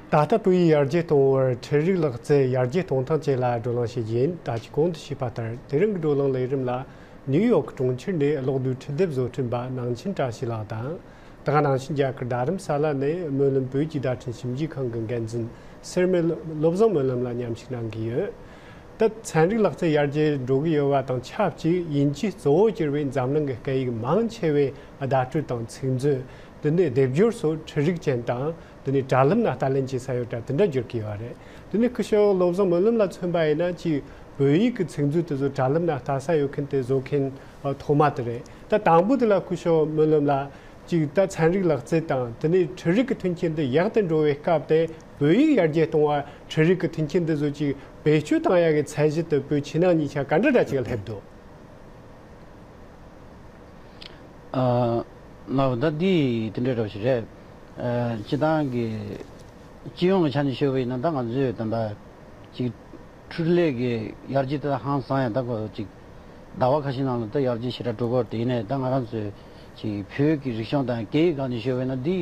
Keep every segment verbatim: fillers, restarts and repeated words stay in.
ད་ལྟ་བོད་ཡིག་ཡར་རྒྱས་གཏོང་བར་འཕྲུལ་རིག་ལག་རྩལ་ཡར་རྒྱས་གཏོང་སྟངས་བཅས་ལ་བགྲོ་གླེང་བྱེད་རྒྱུ་ཡིན། ད་ཅི་གོང་དུ་ཞུས་པ་ལྟར་དེ་རིང་གི་བགྲོ་གླེང་ལས་རིམ་ལ་ནིའུ་ཡོག་གྲོང་ཁྱེར་ནས་གློག་རྡུལ་འཕྲུལ་དེབ་བཟོ་སྐྲུན་པ་ནང་ཆེན་བཀྲ་ཤིས་ལགས་དང་། ད་ག་ནང་བཞིན་རྒྱ་གར་རྡ་རམ་ས་ལ་ནས་སྨོན་ལམ་བོད་ཀྱི་བརྡ་འཕྲིན་ཞིབ་འཇུག་ཁང་གི་འགན་འཛིན་སེར་སྨད་བློ་བཟང་སྨོན་ལམ་ལ་མཉམ་ཞུགས་གནང་གི་ཡོད། ད་ཚན་རིག་ལག་རྩལ་ཡར་རྒྱས་འགྲོ་གི་ཡོད་པ་དང་ཆབས་ཅིག་དབྱིན་ཇི་གཙོ་བོ་གྱུར་བའི་འཛམ་གླིང་གི་སྐད་ཡིག་མང་ཆེ་བའི་བརྡ་སྤྲོད་དང་ཚིག་མཛོད། དེ་ནས་སྡེབ་སྦྱོར་སོགས་འཕྲུལ་རིག་ཅན་དང་། དེ་ནས་དྲ་ལམ་ན་ལྟ་ལེན་བྱེད་ས་ཡོད་གྲབས་དེ་འདྲ་འགྱུར་གྱི་ཡོད་རེད། དེ་ནས་སྐུ་ཞབས་བློ་བཟང་སྨོན་ལམ་ལ་མཚོན་པ་ཡིན་ན་ཅིག་བོད་ཡིག་གི་ཚིག་མཛོད་དེ་ཚོ་དྲ་ལམ་ན་ལྟ་ས་ཡོད་མཁན་དེ་བཟོ་མཁན་ཨ་ཐོག་མ་དེ་རེད། ད་དང་པོ་དེ་ལ་སྐུ་ཞབས་སྨོན་ལམ་ལ་ཅིག་ད་ཚན་རིག་ལག་རྩལ་དང་དེ་ནས་འཕྲུལ་རིག་གི་མཐུན་རྐྱེན་དེ་ཡག་ཏུ་འགྲོ་བའི་སྐབས་དེ་བོད་ཡིག་ཡར་རྒྱས་གཏོང་བ་འཕྲུལ་རིག་གི་མཐུན་རྐྱེན་དེ་ཚོ་ཅིག་བེད་སྤྱོད་བཏང་ཡག་གི་ཚད་གཞི་དེ་བོད་ཕྱི་ནང་གཉིས་ཆ་ག་འདྲ་འདྲ་ཅིག་སླེབས་འདུག་ཨ། ལགས། ད་འདི་དེ་འདྲ་འདྲ་ཞིག་རེད། ཨ། སྤྱི་བཏང་གི་སྤྱི་ཡོངས་ཀྱི་ཆ་ནས་ཤོད་པ་ཡིན་ན་ད་ང་ཚོས་ད་ལྟ་ཅིག་འཕྲུལ་ལས་ཀྱི་ཡར་རྒྱས་དེ་ཧང་སང་ཡང་ད་གོ་ཅིག་ཟླ་བ་ཁ་ཤས་ནང་ལ་ད་ཡར་རྒྱས་ཞེ་དྲག་འགྲོ་གི་ཡོད་རེད། དེ་ཡིན་ནའི་ད་ང་རང་ཚོས་ཅིག་བོད་ཀྱི་རིག་གཞུང་དང་སྐད་ཡིག་སྒང་ནས་ཤོད་པ་ཡིན་ན་འདི་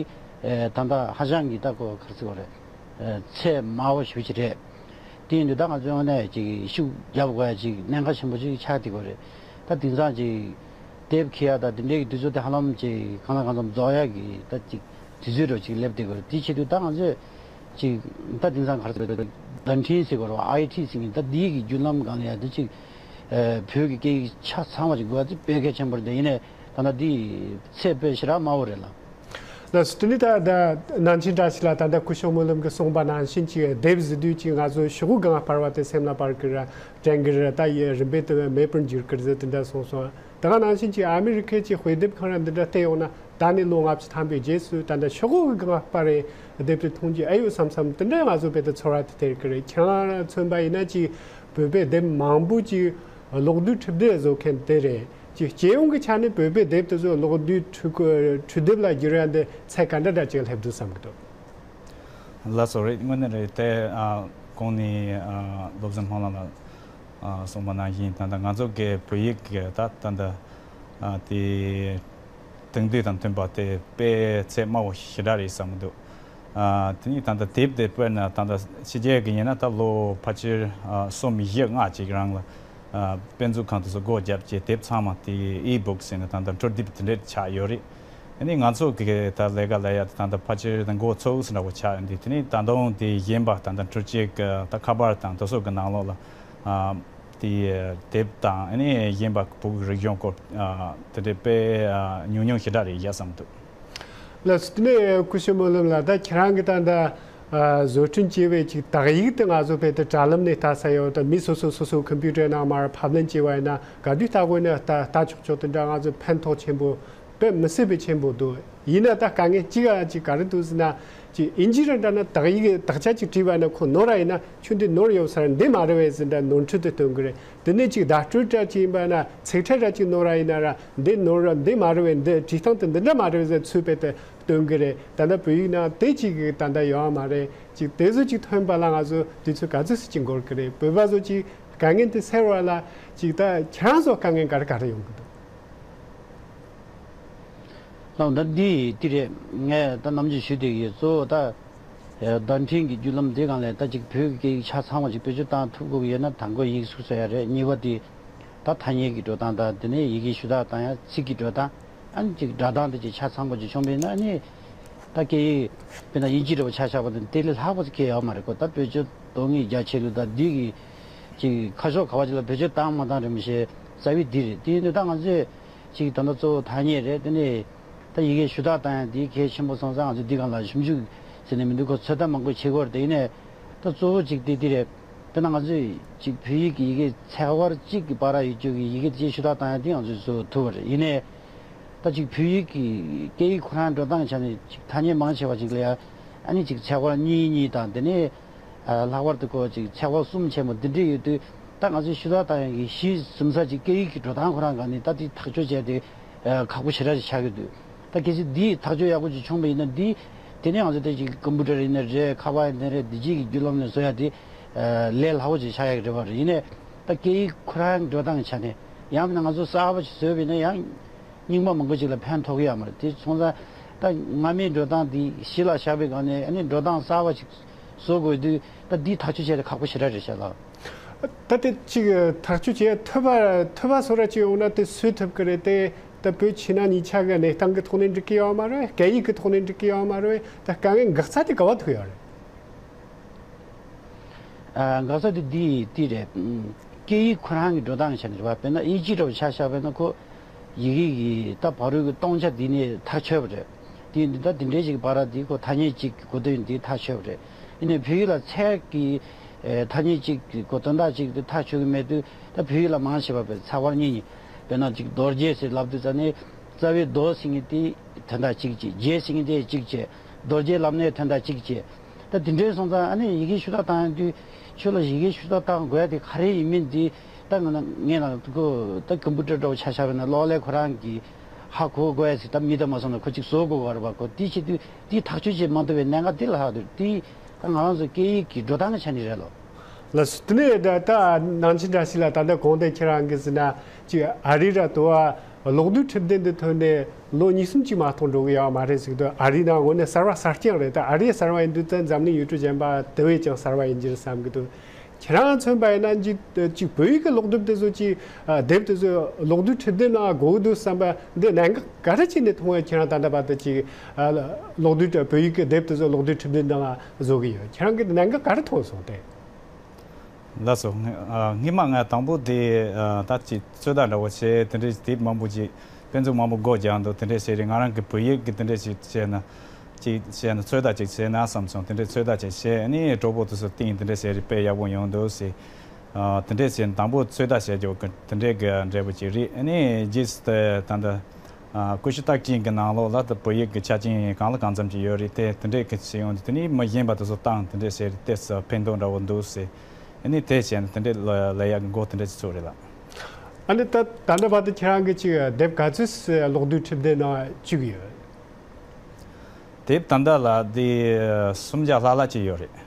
ཨ་ད་ལྟ་ཧ་ཅང་གི་ད་གོ་ག་རེ་ཟེར་དགོས་རེད། ཨ། ཚད་དམའ་བོ་ཞེ་པོ་ཅིག་རེད། དེ་ཡིན་དུས་ད་ང་ཚོའི་ངོས་ནས་ཅིག་ཤུགས་རྒྱབ་དགོས་ཡ་ཅིག་གནད་འགག་ཆེན་པོ་ཅིག་ཆགས་བསྡད་ཡོད་རེད། ད་དེང་སང་ཅིག་དེབ་འཁྱེར་ཡ་ད་དེ་འདྲའི་གི་དུས་ཚོད་དེ་ཧ་ལམ་ཅིག་གང་ལ་གང་འཚམ་རྫོགས་ཡ་གི་ད་ཅིག་དུས་ཚོད་འདྲ་ཅིག་སླེབས་བསྡད་ཡོད་རེད། དེ་བྱེད་དུས་ད་ང་ཚོས་ཅིག་ད་དེང་སང་ག་རེ་ཟེར་བདེ་འཕྲིན་ཟེར་དགོས་རེད་བ། ཨའི་ཊི་ཟེར་མཁན་ད་འདི་གི་བརྒྱུད་ལམ་སྒང་ལ་ཡ་ད་ཅིག་ཨ་བོད་ཀྱི་སྐད་ཡིག་ཆ་ཚང་བ་ཅིག་དགོས་ཡ་དེ་དཔེ་གལ་ཆེན་པོ་རེད། དེ་ཡིན་ནའི་ད་ལྟ་འདི་ཚད་དཔེ་ཞེ་དྲག་དམའ་བོ་རེད་ལ། ལགས་སོ། དེ་ནས་ད་ད་ནང་ཆེན་བཀྲ་ཤིས་ལགས་ད་ལྟ་སྐུ་ཞབས་སྨོན་ལམ་གྱིས་གསུངས་པ་ནང་བཞིན་ཅིག་དེབ་གཟིགས་དུས་ཅིག་ང་ཚོ་ཤོག་གུ་སྒང་སྤར་བ་དེ་སེམས་ལ་སྤར་གི་ར་དྲན་གི་ར་ད་ཡི་རིམ་པས་དེ་བས་མེད་པར་འགྱུར་གི་རེད་ཟེར་དེ་འདྲ་གསུངས་སོང་། ད་ག་ནང་བཞིན་ཅིག་ཨ་མི་རི་ཁའི་ཅིག་དཔེ་དེབ་ཁང་ར་འདི་འདྲ་བལྟས་ཡོང་ན་ད་ནས་ལོ་ལྔ་བཅུ་ཐམ་པའི་རྗེས་སུ་ད་ལྟ་ཤོག་གུ་སྒང་སྤར་བའི་དེབ་དེ་མཐོང་རྒྱུ་ཨེ་ཡོད་བསམ་བསམ་དེ་འདྲ་ང་ཚོ་དཔེ་དེ་ཚོར་བ་དེ་སྟེར་གི་རེད། ཁྱེད་རང་མཚོན་པ་ཡིན་ན་ཅིག་བོད་པའི་དེབ་མང་པོ་ཅིག་གློག་རྡུལ་འཕྲུལ་དེབ་བཟོ་མཁན་དེ་རེད། ཅིག་སྤྱི་ཡོངས་ཀྱི་ཆ་ནས་བོད་པའི་དེབ་དེ་ཚོ་གློག་རྡུལ་འཕྲུལ་འཕྲུལ་དེབ་ལ་བསྒྱུར་ཡ་འདི་ཚད་ག་འདྲ་འདྲ་ཅིག་སླེབས་འདུག་བསམ་གི་འདུག་ལགས་སོ། རེད། དངོས་གནས་རེད་དེ། ཨ། གོང་ནས་ཨ་བློ་བཟང་སྨོན་ལམ་ལགས་ཨ་གསུངས་པ་ནང་བཞིན་ད་ལྟ་ང་ཚོ་གི་བོད་ཡིག་གི་ད་ད་ལྟ་ཨ་དེ་དེང་དུས་དང་མཐུན་པ་དེ་དཔེ་ཚད་དམའ་བོ་ཞེ་དྲག་རེད་བསམ་གི་འདུག་ཨ་དེ་ནས་ད་ལྟ་དེབ་དེ་དཔེར་ན་ད་ལྟ་ཕྱི་རྒྱལ་གྱི་ཡིན་ན་ད་ལོ་ཕལ་ཆེར་ཨ་གསུམ་བཞི་ལྔ་ཅིག་རིང་ལ་ཨ་དཔེ་མཛོད་ཁང་དེ་ཚོ་སྒོ་བརྒྱབ་བྱས་དེབ་ཚང་མ་དེ་ཨི་བུག་ཟེར་ནས་ད་ལྟ་འཕྲུལ་དེབ་དེ་འདྲས་ཆགས་ཡོད་རེད། ཨ་ནི་ང་ཚོ་གི་ད་ལས་ཀ་ལས་ཡ་དེ་ད་ལྟ་ཕལ་ཆེར་ད་མགོ་ཚོས་འདྲ་བོ་ཆགས་ཡོད་འདུག་དེ་ནས་ད་དུང་དེ་གཞན་པ་ད་ལྟ་འཕྲུལ་ཆས་ཀྱི་ད་ཁ་པར་དང་དེ་ཚོ་གི་ནང་ལོགས་ལ་ཨ་དེ་དེབ་དང་ཨ་ནི་གཞན་པ་བོད་ཀྱི་རིག་གཞུང་སྐོར་ཨ་དེ་འདྲས་དཔེ་ཨ་ཉུང་ཉུང་ཞེ་དྲག་རེད་བསམ་འདུག་ལགས་སོ། དེ་ནས་སྐུ་ཞབས་སྨོན་ལམ་ལགས་ད་ཁྱེད་རང་གི་ད་ལྟ་ཨ་བཟོ་སྐྲུན་བྱས་པའི་ཅིག་དག་ཡིག་དེ་ང་ཚོ་བོད་དུ་དྲ་ལམ་ནས་ལྟ་ས་ཡོད། ད་མི་སོ་སོ་སོ་སོ་ཁམ་པུ་ཊར་ནང་མར་ཕབ་ལེན་བྱས་པ་ཡིན་ན་ག་དུས་ལྟ་དགོས་ན་ལྟ་ལྟ་ཆོག་ཆོག་དེ་འདྲ་ང་ཚོ་ཕན་ཐོགས་ཆེན་པོ་དཔེ་མི་སྲིད་པའི་ཆེན་པོ་འདུག་ཡིན་ན་ད་དཀའ་ངལ་གཅིག་ཨ་ཅིག་ག་རེ་འདུག་ཟེར་ན། ཅིག་དབྱིན་ཇི་ར་འདྲ་ན་དག་ཡིག་དག་ཆ་ཅིག་བྲིས་པ་ན་ཁོ་ནོར་ར་ཡིན་ན་ཁྱོད་འདི་ནོར་ཡོད་ས་ར་འདི་མ་རེད་བས་ཟེར་འདྲ་ནོར་འཁྲུལ་དེ་སྟོན་གི་རེད། དེ་ནས་ཅིག་བརྡ་སྤྲོད་འདྲ་ཅིག་ཡིན་པ་ན་ཚིག་ཕྲད་འདྲ་ཅིག་ནོར་ར་ཡིན་ན་ར་འདི་ནོར་ར་འདི་མ་རེད་བས་འདི་བྲིས་སྟངས་དེ་འདི་འདྲ་མ་རེད་བས་ཟེར་ཚུལ་དཔེ་དེ་སྟོན་གི་རེད། ད་ལྟ་བོད་ཡིག་ནང་དེ་ཅིག་གི་ད་ལྟ་ཡོད་མ་རེད། ཅིག་དེ་ཚོ་ཅིག་ཐོན་པ་ལ་ང་ཚོ་དུས་ཚོད་ག་ཚོད་ཅིག་འགོར་གི་རེད། བོད་པ་ཚོ་ཅིག་དཀའ་ངལ་དེ་སེལ་བ་ལ་ཅིག་ད་ཁྱེད་རང་ཚོ་དཀའ་ངལ་ག་རེ་ག་རེ་ཡོང་གི་འདུག་ལགས། ད་འདི་འདི་རེད། ངས་ད་ནམ་རྒྱུན་ཞུས་བསྡད་ཀྱི་ཡོད། གཙོ་བོ་ད་བརྡ་འཕྲིན་གྱི་བརྒྱུད་ལམ་འདི་སྒང་ལས་ད་ཅིག་བོད་ཀྱི་སྐད་ཡིག་ཆ་ཚང་བ་ཅིག་བེད་སྤྱོད་བཏང་ཐུབ་དགོས་ཀྱི་ཡོད་ན་དང་པོ་ཡིག་གཟུགས་བཟོ་ཡ་རེད། གཉིས་པ་དེ་ད་ཐ་སྙད་ཀྱི་འགྲོ་སྟངས་དང་དེ་ནས་ཡི་གེ་ཞུ་དག་བཏང་ཡ་ཚིག་གི་འགྲོ་སྟངས། ཨ་ནི་ཅིག་སྒྲ་གདངས་དེ་ཅིག་ཆ་ཚང་པོ་ཅིག་བྱུང་བས་ན་ཨ་ནི་ད་སྐད་ཡིག་དཔེར་ན་དབྱིན་ཇི་འདྲ་བོ་ཆ་བཞག་པ་དང་དེ་ལས་ལྷག་པ་ཅིག་གལ་ཡོད་མ་རེད་ཁོ། ད་བེད་སྤྱོད་དོན་གཉེར་རྒྱ་ཆེ་ལུགས་ད་འདི་གི་ཅིག་ཁ་ཕྱོགས་ག་བ་ཅིག་ལ་བེད་སྤྱོད་བཏང་མ་བཏང་རེད་མི་ཤེས། རྩ་བའི་འདི་རེད། དེ་ཡིན་དུས་ད་ང་ཚོས་ཅིག་ད་ལྟ་གཙོ་བོ་ཐ་སྙད་རེད། དེ་ནས་ད་ཡི་གེ་ཞུ་དག་བཏང་ཡ་འདི་གལ་ཆེན་པོ་སོང་ཙང་ང་ཚོས་འདི་སྒང་ལ་ཞིབ་འཇུག་ཟེར་ནས་མི་འདུག་ཁོ་ཚོད་ལྟ་མང་པོ་བྱེད་དགོས་རེད། དེ་ཡིན་ནའི་ད་གཙོ་བོ་ཅིག་དེ་འདི་རེད། དཔེར་ན་ང་ཚོས་ཅིག་བོད་ཡིག་གི་ཡི་གེ་ཚེག་བར་གཅིག་གི་བར་ཡོད་རྒྱུ་གི་ཡི་གེ་དེ་ཞུ་དག་བཏང་ཡ་དེ་ང་ཚོས་བཟོ་ཐུབ་པ་རེད། ཡིན་ནའི་ད་ཅིག་བོད་ཡིག་གི་སྐད་ཡིག་ཁོ་རང་འགྲོ་སྟངས་ཆ་ནས་ཅིག་ཐ་སྙད་མང་ཆེ་བ་ཅིག་ལ་ཡ་ཨ་ནི་ཅིག་ཚེག་བར་གཉིས་གཉིས་དང་དེ་ནས་ལྷག་པར་དུ་ཁོ་ཅིག་ཚེག་བར་གསུམ་ཆེན་པོ་འདི་འདྲ་ཡོད་དུས་ད་ང་ཚོས་ཞུ་དག་བཏང་ཡ་གི་གཞི་ཟིན་ས་ཅིག་སྐད་ཡིག་གི་འགྲོ་སྟངས་ཁོ་རང་ག་ནས་ད་དེ་ཐག་གཅོད་བྱས་ཏེ་ཁག་པོ་ཞེ་དྲག་ཅིག་ཆགས་ཀྱི་འདུག་ད་གལ་སྲིད་འདིས་ཐག་གཅོད་ཡག་པོ་ཅིག་བྱུང་བ་ཡིན་ན་འདི་དེ་ནས་ང་ཚོ་དེ་ཅིག་ཀམ་པུ་ཊར་ཡིན་ན་རེད། ཁ་པར་ཡིན་ན་རེད། འདི་ཅིག་གི་བརྒྱུད་ལམ་ནས་བཟོ་ཡ་དེ་ལས་སླ་པོ་ཅིག་ཆགས་ཡག་རེད་བ་རེད། ཡིན་ནའི་ད་སྐད་ཡིག་ཁོ་རང་འགྲོ་སྟངས་ཆ་ནས་ཡང་མིན་ན་ང་ཚོ་གསར་པ་ཅིག་བཟོས་པ་ཡིན་ན་ཡང་རྙིང་པ་མང་པོ་ཅིག་ལ་ཕན་ཐོགས་ཀྱི་ཡོད་མ་རེད། དེ་སོང་ཙང་ད་སྔ་མའི་འགྲོ་སྟངས་འདི་གཞི་ལ་བཞག་པའི་སྒང་ནས་ཨ་ནི་འགྲོ་སྟངས་གསར་པ་ཅིག་ བཟོ་དགོས་དུས་ད་འདི་ཐག་གཅོད་བྱས་ཏེ་ཁག་པོ་ཞེ་དྲག་རེད་ཤག་ལགས། ད་དེ་གཅིག་ཐག་གཅོད་བྱེད་ཐུབ་པ་ཐུབ་པ་བཟོ་ར་ཅིག་ཡོང་ན་དེ་སུས་ཐུབ་ཀི་རེད། དེ་ད་བོད་ཕྱི་ནང་གཉིས་ཆ་གི་གནས་སྟངས་ཀྱི་ཐོག་ནས་འགྲིག་གི་ཡོད་མ་རེད། སྐད་ཡིག་གི་ཐོག་ནས་འགྲིག་གི་ཡོད་མ་རེད། ད་དཀའ་ངལ་འགག་རྩ་དེ་ག་བ་ཐུག་ཡོད་རེད། ཨ། འགག་རྩ་དེ་འདི་འདི་རེད། ཨུམ། སྐད་ཡིག་ཁོ་རང་གི་འགྲོ་སྟངས་ཆ་ནས་རེད་པ། དཔེར་ན་དབྱིན་ཇི་འདྲ་བོ་ཆ་བཞག་པ་ཡིན་ན་ཁོ་ཡི་གེ་གི་ད་བར་དུ་གི་སྟོང་ཆ་འདི་ནས་ཐག་ཆོད་པ་རེད། དེ་འདི་ད་འདི་འདྲའི་ཞིག་བར་འདི་ཁོ་ཐ་སྙད་གཅིག་གི་གོ་དོན་འདི་ཐག་ཆོད་པ་རེད། ཡིན་ནའི་བོད་ཡིག་ལ་ཚད་ཀྱི་ཨེ་ཐ་སྙད་གཅིག་གི་གོ་དོན་དག་གཅིག་འདི་ཐག་ཆོད་ཀྱི་མེད་དུས་ད་བོད་ཡིག་ལ་མང་ཆེ་བ་བས་ཚེག་བར་གཉིས་གཉིས། དཔེར་ན་ཅིག་རྡོ་རྗེ་ཟེར་ལབ་དུས་ཙ་ནས་རྩ་བའི་རྡོ་ཟེར་མཁན་དེ་དོན་དག་གཅིག་བྱས། རྗེ་ཟེར་མཁན་དེ་གཅིག་བྱས། རྡོ་རྗེ་ལབ་ནའི་དོན་དག་གཅིག་བྱས། ད་དེ་འདྲའི་སོང་ཙང་ཨ་ནི་ཡི་གེ་ཤུགས་དྲག་བཏང་དུས་ཁྱོད་ལ་ཡི་གེ་ཤུགས་དྲག་བཏང་དགོས་ཡ་དེ་ག་རེ་ཡིན་མིན་དེ་ད་ང་ངས་ལ་ཁོ་ད་ཀམ་པུ་ཊར་འདྲ་བོ་ཆ་བཞག་པ་ཡིན་ན་གློག་ཀླད་ཁོ་རང་གིས་ཧ་གོ་དགོས་ཡ་ཟིག་ད་མི་ད་མ་སོང་ན་ཁོ་གཅིག་བཟོ་དགོས་པ་རེད་པ། ཁོ་དེ་བྱེད་དུས་དེ་ཐག་གཅོད་བྱེད་མ་ཐུབ་པའི་གནད་འགག་དེ་ལ་ཧ་དུས་དེ་ད་ང་རང་ཚོ་སྐད་ཡིག་གི་འགྲོ་སྟངས་ཀྱི་ཆ་ནས་རེད་ལོ། ལགས་སོ། དེ་ནས་ད་ད་ནང་ཆེན་བཀྲ་ཤིས་ལགས། ད་ལྟ་གོང་དེ་ཁྱེད་རང་གིས་ཟེར་ན་ཅིག་ཨ་རི་ར་དུ་བ་གློག་རྡུལ་འཕྲུལ་ལྡན་འདི་ཐོན་ནས་ལོ་གཉིས་གསུམ་ཅིག་མ་གཏོགས་འགྲོ་གི་ཡོད་མ་རེད་ཟེར་གི་འདུག་ཨ་རི་ནང་དངོས་གནས་གསར་བ་གསར་རྐྱང་རེད། ད་ཨ་རིའི་གསར་བ་ཡིན་དུས་ད་འཛམ་གླིང་ཡུལ་གྲུ་གཞན་པ་དེ་བས་ཀྱང་གསར་བ་ཡིན་གྱི་རེད་བསམ་གི་འདུག་ཁྱེད་རང་མཚོན་པ་ཡིན་ན་ཅིག་ཅིག་བོད་ཡིག་གི་གློག་དེབ་དེ་ཚོ་ཅིག་ཨ་དེབ་དེ་ཚོ་གློག་རྡུལ་འཕྲུལ་ལྡན་ནང་དགོས་ཀྱི་འདུག་བསམ་པ་འདི་གནད་འགག་ག་རེ་བྱས་ནས་མཐོང་བས་ཁྱེད་རང་ད་ལྟ་བར་དུ་ཅིག་ཨ་གློག་རྡུལ་བོད་ཡིག་གི་དེབ་དེ་ཚོ་གློག་རྡུལ་འཕྲུལ་ལྡན་ནང་བཟོ་གི་ཡོད། ཁྱེད་རང་གིས་གནད་འགག་ག་རེ་མཐོང་སོང་སྟེ། ལགས་སོ། ང་ཨ་སྔོན་མ་ང་དང་པོ་དེ་ཨ་ད་ཅིག་རྩོད་ཟླ་འདྲ་བོ་བྱས། དེ་འདྲའི་དེབ་མང་པོ་ཅིག་དཔེ་མཛོད་མང་པོ་སྒོ་རྒྱག་འདུག་དེ་འདྲས་བྱས་རེད། ང་རང་གི་བོད་ཡིག་གི་དེ་འདྲས་ཅིག་བྱས་ན་ཅིག་བྱས་ན་རྩོད་ཟླ་ཅིག་བྱས་ན་བསམ་སོང་། དེ་འདྲས་རྩོད་ཟླ་ཅིག་བྱས་ནས་གྲོགས་པོ་དེ་ཚོ་བསྟན། དེ་འདྲས་བྱས་རེད། དཔེ་ཡག་པོ་ཡོང་འདུག་ཟེར། ཨ་དེ་འདྲས་བྱས་དང་པོ་རྩོད་ཟླ་བྱས་རྒྱུ་གི་དེ་འདྲས་གི་འབྲས་བུ་ཅིག་རེད། ཨ་ནི་རྗེས་སུ་དེ་ད་ལྟ་ཨ་ཀུ་ཤུ་རྟགས་ཅན་གྱི་ནང་ལོགས་ལ་ད་བོད་ཡིག་གི་ཆ་རྐྱེན་གང་ལ་གང་འཚམ་ཅིག་ཡོད་རེད། དེ་དེ་འདྲས་གི་བྱས་ཡོང་དུས་དེ་ནས་མི་གཞན་པ་དེ་ཚོ་བཏང་། དེ་འདྲས་བྱས་རེད། དེ་ཚོ་ཕན་ཐོགས་འདྲ་བོ་འདུག་ཟེར། ཨ་ནི་དེ་བྱས་ན་དེ་འདྲས་ལ་ལ་ཡག་གི་འགོ་དེ་འདྲས་ཅིག་ཚུགས་རེད་ལགས། ཨ་ནི་ད་ད་ལྟ་བར་དུ་ཁྱེད་རང་གིས་ཅིག་དེབ་ག་ཚོད་གློག་རྡུལ་འཕྲུལ་ལྡན་ནང་བཅུག་ཡོད། དེབ་ད་ལྟ་ལ་དེ་སུམ་བརྒྱ་ལྷག་ལྷག་ཅིག་ཡོད་རེད།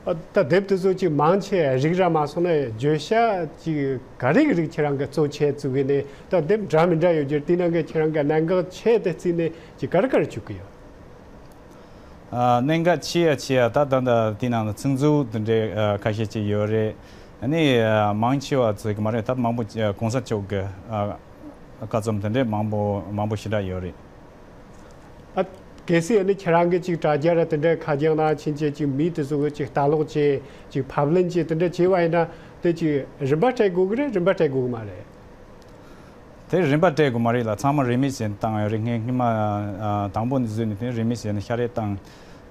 ཨ་ད་དེབ་དེ་ཚོ་ཅིག་མང་ཆེ་རིགས་ར་མ་སོང་ན་བརྗོད་བྱ་ཅིག་ག་རེ་གི་རིགས་ཁྱེད་རང་གིས་གཙོ་ཆེ་བཙུགས་གི་ནས། ད་དེབ་འདྲ་མི་འདྲ་ཡོད་རྒྱུ་དེ་ནང་གི་ཁྱེད་རང་གིས་གནད་འགག་ཆེ་དེ་བརྩིས་ནས་ཅིག་ག་རེ་ག་རེ་བཅུག་གི་ཡོད། ཨ་གནད་འགག་ཆེ་ཡ་ཆེ་ཡ་ད་ད་ད་དེ་ནང་ལ་ཚིག་མཛོད་དེ་འདྲའི་ཨ་ཁ་ཤས་ཅིག་ཡོད་རེད། ཨ་ནི་ཨ་མང་ཆེ་བ་ཚིག་གི་མ་རེད། ད་མང་པོ་ཨ་གོང་ས་མཆོག་གི་ཨ་བཀའ་རྩོམ་དེ་འདྲའི་མང་པོ་མང་པོ་ཞེ་དྲག་ཡོད་རེད། ཨ་གལ་སྲིད་ཨ་ནི་ཁྱེད་རང་གིས་ཅིག་དྲ་རྒྱ་ར་དེ་འདྲའི་ཁ་རྒྱུན་ནང་ཕྱིན་ཆད་ཅིག་མི་དེ་ཚོ་གིས་ཅིག་ལྟ་ཀློག་བྱེད་ཅིག་ཕབ་ལེན་བྱེད་དེ་འདྲ་བྱས་པ་ཡིན་ན་དེ་ཅིག་རིན་པ་སྤྲད་དགོས་གི་རེད། རིན་པ་སྤྲད་དགོས་གི་མ་རེད། དེ་རིན་པ་སྤྲད་དགོས་མ་རེད་ལགས། ཚང་མ་རིན་མེད་བྱས་ནས་བཏང་ཡོད་རེད། ངས་སྔོན་མ་ཨ་དང་པོ་ནས་བཟོས་ནས་དེ་རིན་མེད་བྱས་ནས་ཞལ་རས་བཏང་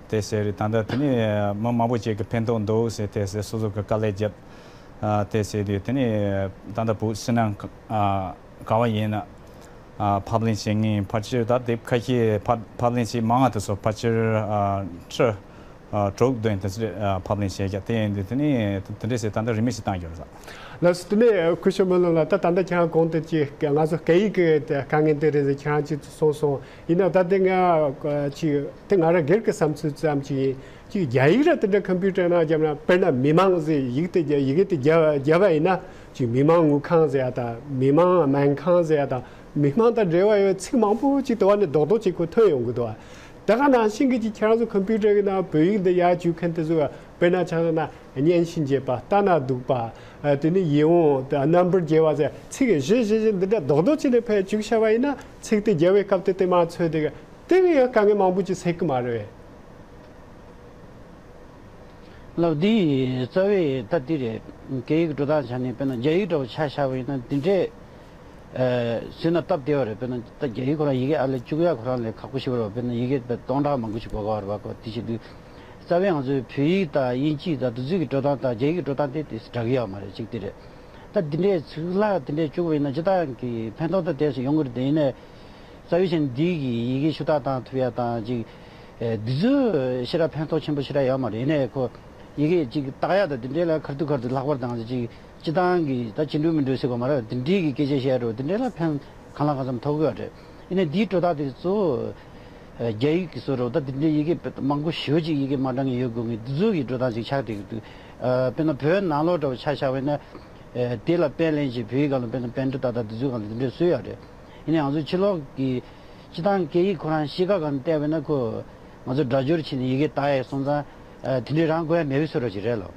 དེ་བྱས་རེད། ད་ལྟ་དེ་ནས་མི་མང་པོ་ཅིག་གིས་ཕན་ཐོགས་འདུག་ཟེར་དེ་བྱས་སོ་སོ་གིས་དཀའ་ལས་བརྒྱབ། ཨ་དེ་བྱས་དུས་དེ་ནས་ད་ལྟ་བོད་ཕྱི་ནང་ག་ཨ་ག་བ་ཡིན་ན་ཨ་ཕབ་ལེན་བྱེད་མཁན་ཕལ་ཆེར་ད་དེབ་ཁ་ཤས་ཕབ་ཕབ་ལེན་བྱེད་མང་བ་དེ་ཚོ་ཕལ་ཆེར་ཨ་ཁྲི་ཨ་དྲུག་བདུན་དེ་ཚོ་ཨ་ཕབ་ལེན་བྱས་ཀྱང་དེ་ཡིན་དུས་དེ་ནས་དེ་འདྲས་བྱས་ད་ལྟ་རིན་མེད་ཅིག་བཏང་རྒྱུ་རེད་ལགས། ལགས་སོ། དེ་ནས་སྐུ་ཞབས་སྨོན་ལམ་ལགས། ད་ད་ལྟ་ཁྱེད་རང་གོང་དུ་ཅིག་ང་ཚོ་སྐད་ཡིག་གི་དཀའ་ངལ་དེ་རེད་ཟེར་ཁྱེད་རང་ཅིག་གསུངས་སོང་། ཡིན་ན་ད་དེ་ང་ཅིག་དེ་ང་རང་སྒེར་གྱི་བསམ་ཚུལ་ཙམ་ཅིག་ཡིན། ཅིག་རྒྱ་ཡིག་ར་དེ་འདྲ་ཁམ་པུ་ཊར་ནང་བརྒྱབ་ན། དཔེར་ན་མི་མང་ཟེར་ཡིག་དེ་རྒྱ་ཡི་གེ་དེ་རྒྱབ་རྒྱབ་པ་ཡིན་ན་ཅིག་མི་མང་དངུལ་ཁང་ཟེར་ཡ་དང་མི་མང་སྨན་ཁང་ཟེར་ཡ་དང་མི་མང་དང་འབྲེལ་བ་ཡོད་ཚིག་མང་པོ་ཅིག་དེ་བ་ནས་རྡོག་རྡོག་ཅིག་ཁོ་ཐོན་ཡོང་གི་འདུག་བ། ད་ག་ནང་བཞིན་གྱི་ཅིག་ཁྱེད་རང་ཚོ་ཁམ་པུ་ཊར་གི་ནང་བོད་ཡིག་འདི་ཡར་བཅུག་མཁན་དེ་ཚོ་དཔེར་ན་ཆ་བཞག་ན་སྙན་ཞུ་འབྱེད་པ། ལྟ་ན་སྡུག་པ། ཨ་དེ་ནས་ཡིད་འོང་དང་རྣམ་པར་རྒྱལ་བ་ཟེར་ཚིག་བཞི་བཞི་བཞི་འདི་འདྲ་རྡོག་རྡོག་ཅིག་ནས་ཕར་བཅུག་བཞག་པ་ཡིན་ན་ཚིག་དེ་རྒྱབ་པའི་སྐབས་དེ་དེ་མ་ཚོད་དེ་དེ་གི་ཡང་དཀའ་ངལ་མང་པོ་ཅིག་སེལ་གི་མ་རེད་པས། ལགས། འདི་རྩ་བའི་ད་འདི་རེད། སྐད་ཡིག་འགྲོ་སྟངས་ཆ་ནས་དཔེར་ན་རྒྱ་ཡིག་འདྲ་བོ་ཆ་བཞག་པ་ཡིན་ན་འདི་འདྲས། ཨ་བཟོས་ན་སྟབས་བདེ་བ་རེད། དཔེར་ན་ད་རྒྱ་ཡིག་ཁོ་རང་ཡི་གེ་ཨ་ལས་བཅུག་ཡ་ཁོ་རང་ལས་ཁག་པོ་ཞིག་རེད་པ། དཔེར་ན་ཡི་གེ་དཔེ་སྟོང་ཕྲག་མང་པོ་ཞིག་དགོས་ཀ་རེད་པ། ཁོ་དེ་བྱེད་དུས་རྩ་བའི་ང་ཚོའི་བོད་ཡིག་དང་དབྱིན་ཇི་དང་དེ་ཚོའི་གི་འགྲོ་སྟངས་དང་རྒྱ་ཡིག་གི་འགྲོ་སྟངས་དེ་དེ་འདྲ་གི་ཡོད་མ་རེད། གཅིག་དེ་རེད། ད་འདི་འདྲའི་ཚིག་ལྷག་དེ་འདྲའི་བཅུག་པ་ཡིན་ན་སྤྱིར་བཏང་གི་ཕན་ཐོགས་ད་དེ་ཚོ་ཡོང་གི་རེད། དེ་ཡིན་ནའི་རྩ་བའི་ཆ་ནས་འདི་གི་ཡི་གེ་ཤུགས་དྲག་བཏང་ཐུབ་ཡ་དང་ཅིག་ཨེ་འདི་ཚོ་ཞེ་དྲག་ཕན་ཐོགས་ཆེན་པོ་ཞེ་དྲག་ཡོད་མ་རེད། ཡིན་ནའི་ཁོ་ཡི་གེ་ཅིག་བཏགས་ཡ་དང་དེ་འདྲའི་ལ་ཁ་ཐུག་ཁ་ཐུག་ལྷག་པར་དང་ཅིག་སྤྱིར་བཏང་གི་ད་ཅི་འགྲོ་མི་འགྲོ་ཟེར་དགོས་མ་རེད། དེ་འདྲའི་གི་སྐད་ཆ་བཤད་འགྲོ་དེ་འདྲའི་ལ་ཕན་གང་ལ་གང་འཚམ་ཐོགས་ཀྱི་ཡོད་རེད། ཡིན་ནའི་འདིའི་འགྲོ་སྟངས་དེ་གཙོ་བོ་རྒྱ་ཡིག་གི་བཟོ་འདྲ་བོ་ད་དེ་འདྲའི་ཡི་གེ་མང་པོ་ཞེ་པོ་ཅིག་ཡི་གེ་མ་འདྲ་མཁན་ཡོད་དགོས་ངེས་འདི་ཚོ་གི་འགྲོ་སྟངས་ཅིག་ཆགས་བསྡད་ཀྱི་འདུག་ཨ་དཔེར་ན་བོད་ནང་ལོགས་འདྲ་བོ་ཆ་བཞག་པ་ཡིན་ན། ཨ་དེ་ལ་དཔེ་ལེན་བྱས་བོད་ཡིག་སྒང་ལ་དཔེར་ན་པཎྜི་ཏ་དང་དེ་ཚོའི་སྒང་ལ་དེ་འདྲ་བཟོས་ཡོད་རེད། ཡིན་ནའི་ང་ཚོ་ཕྱི་ལོགས་ཀྱི་སྤྱིར་བཏང་སྐད་ཡིག་ཁོ་རང་གཤིས་ཀ་སྒང་ནས་བལྟས་པ་ཡིན་ན་ཁོ་ང་ཚོ་སྒྲ་སྦྱོར་བྱས་ནས་ཡི་གེ་བཏགས་ཡས་སོང་ཙང་ ཨ། དེ་འདྲའི་རང་དགོས་ཡ་མེད་པའི་བཟོ་འདྲ་ཅིག་རེད་ལོ།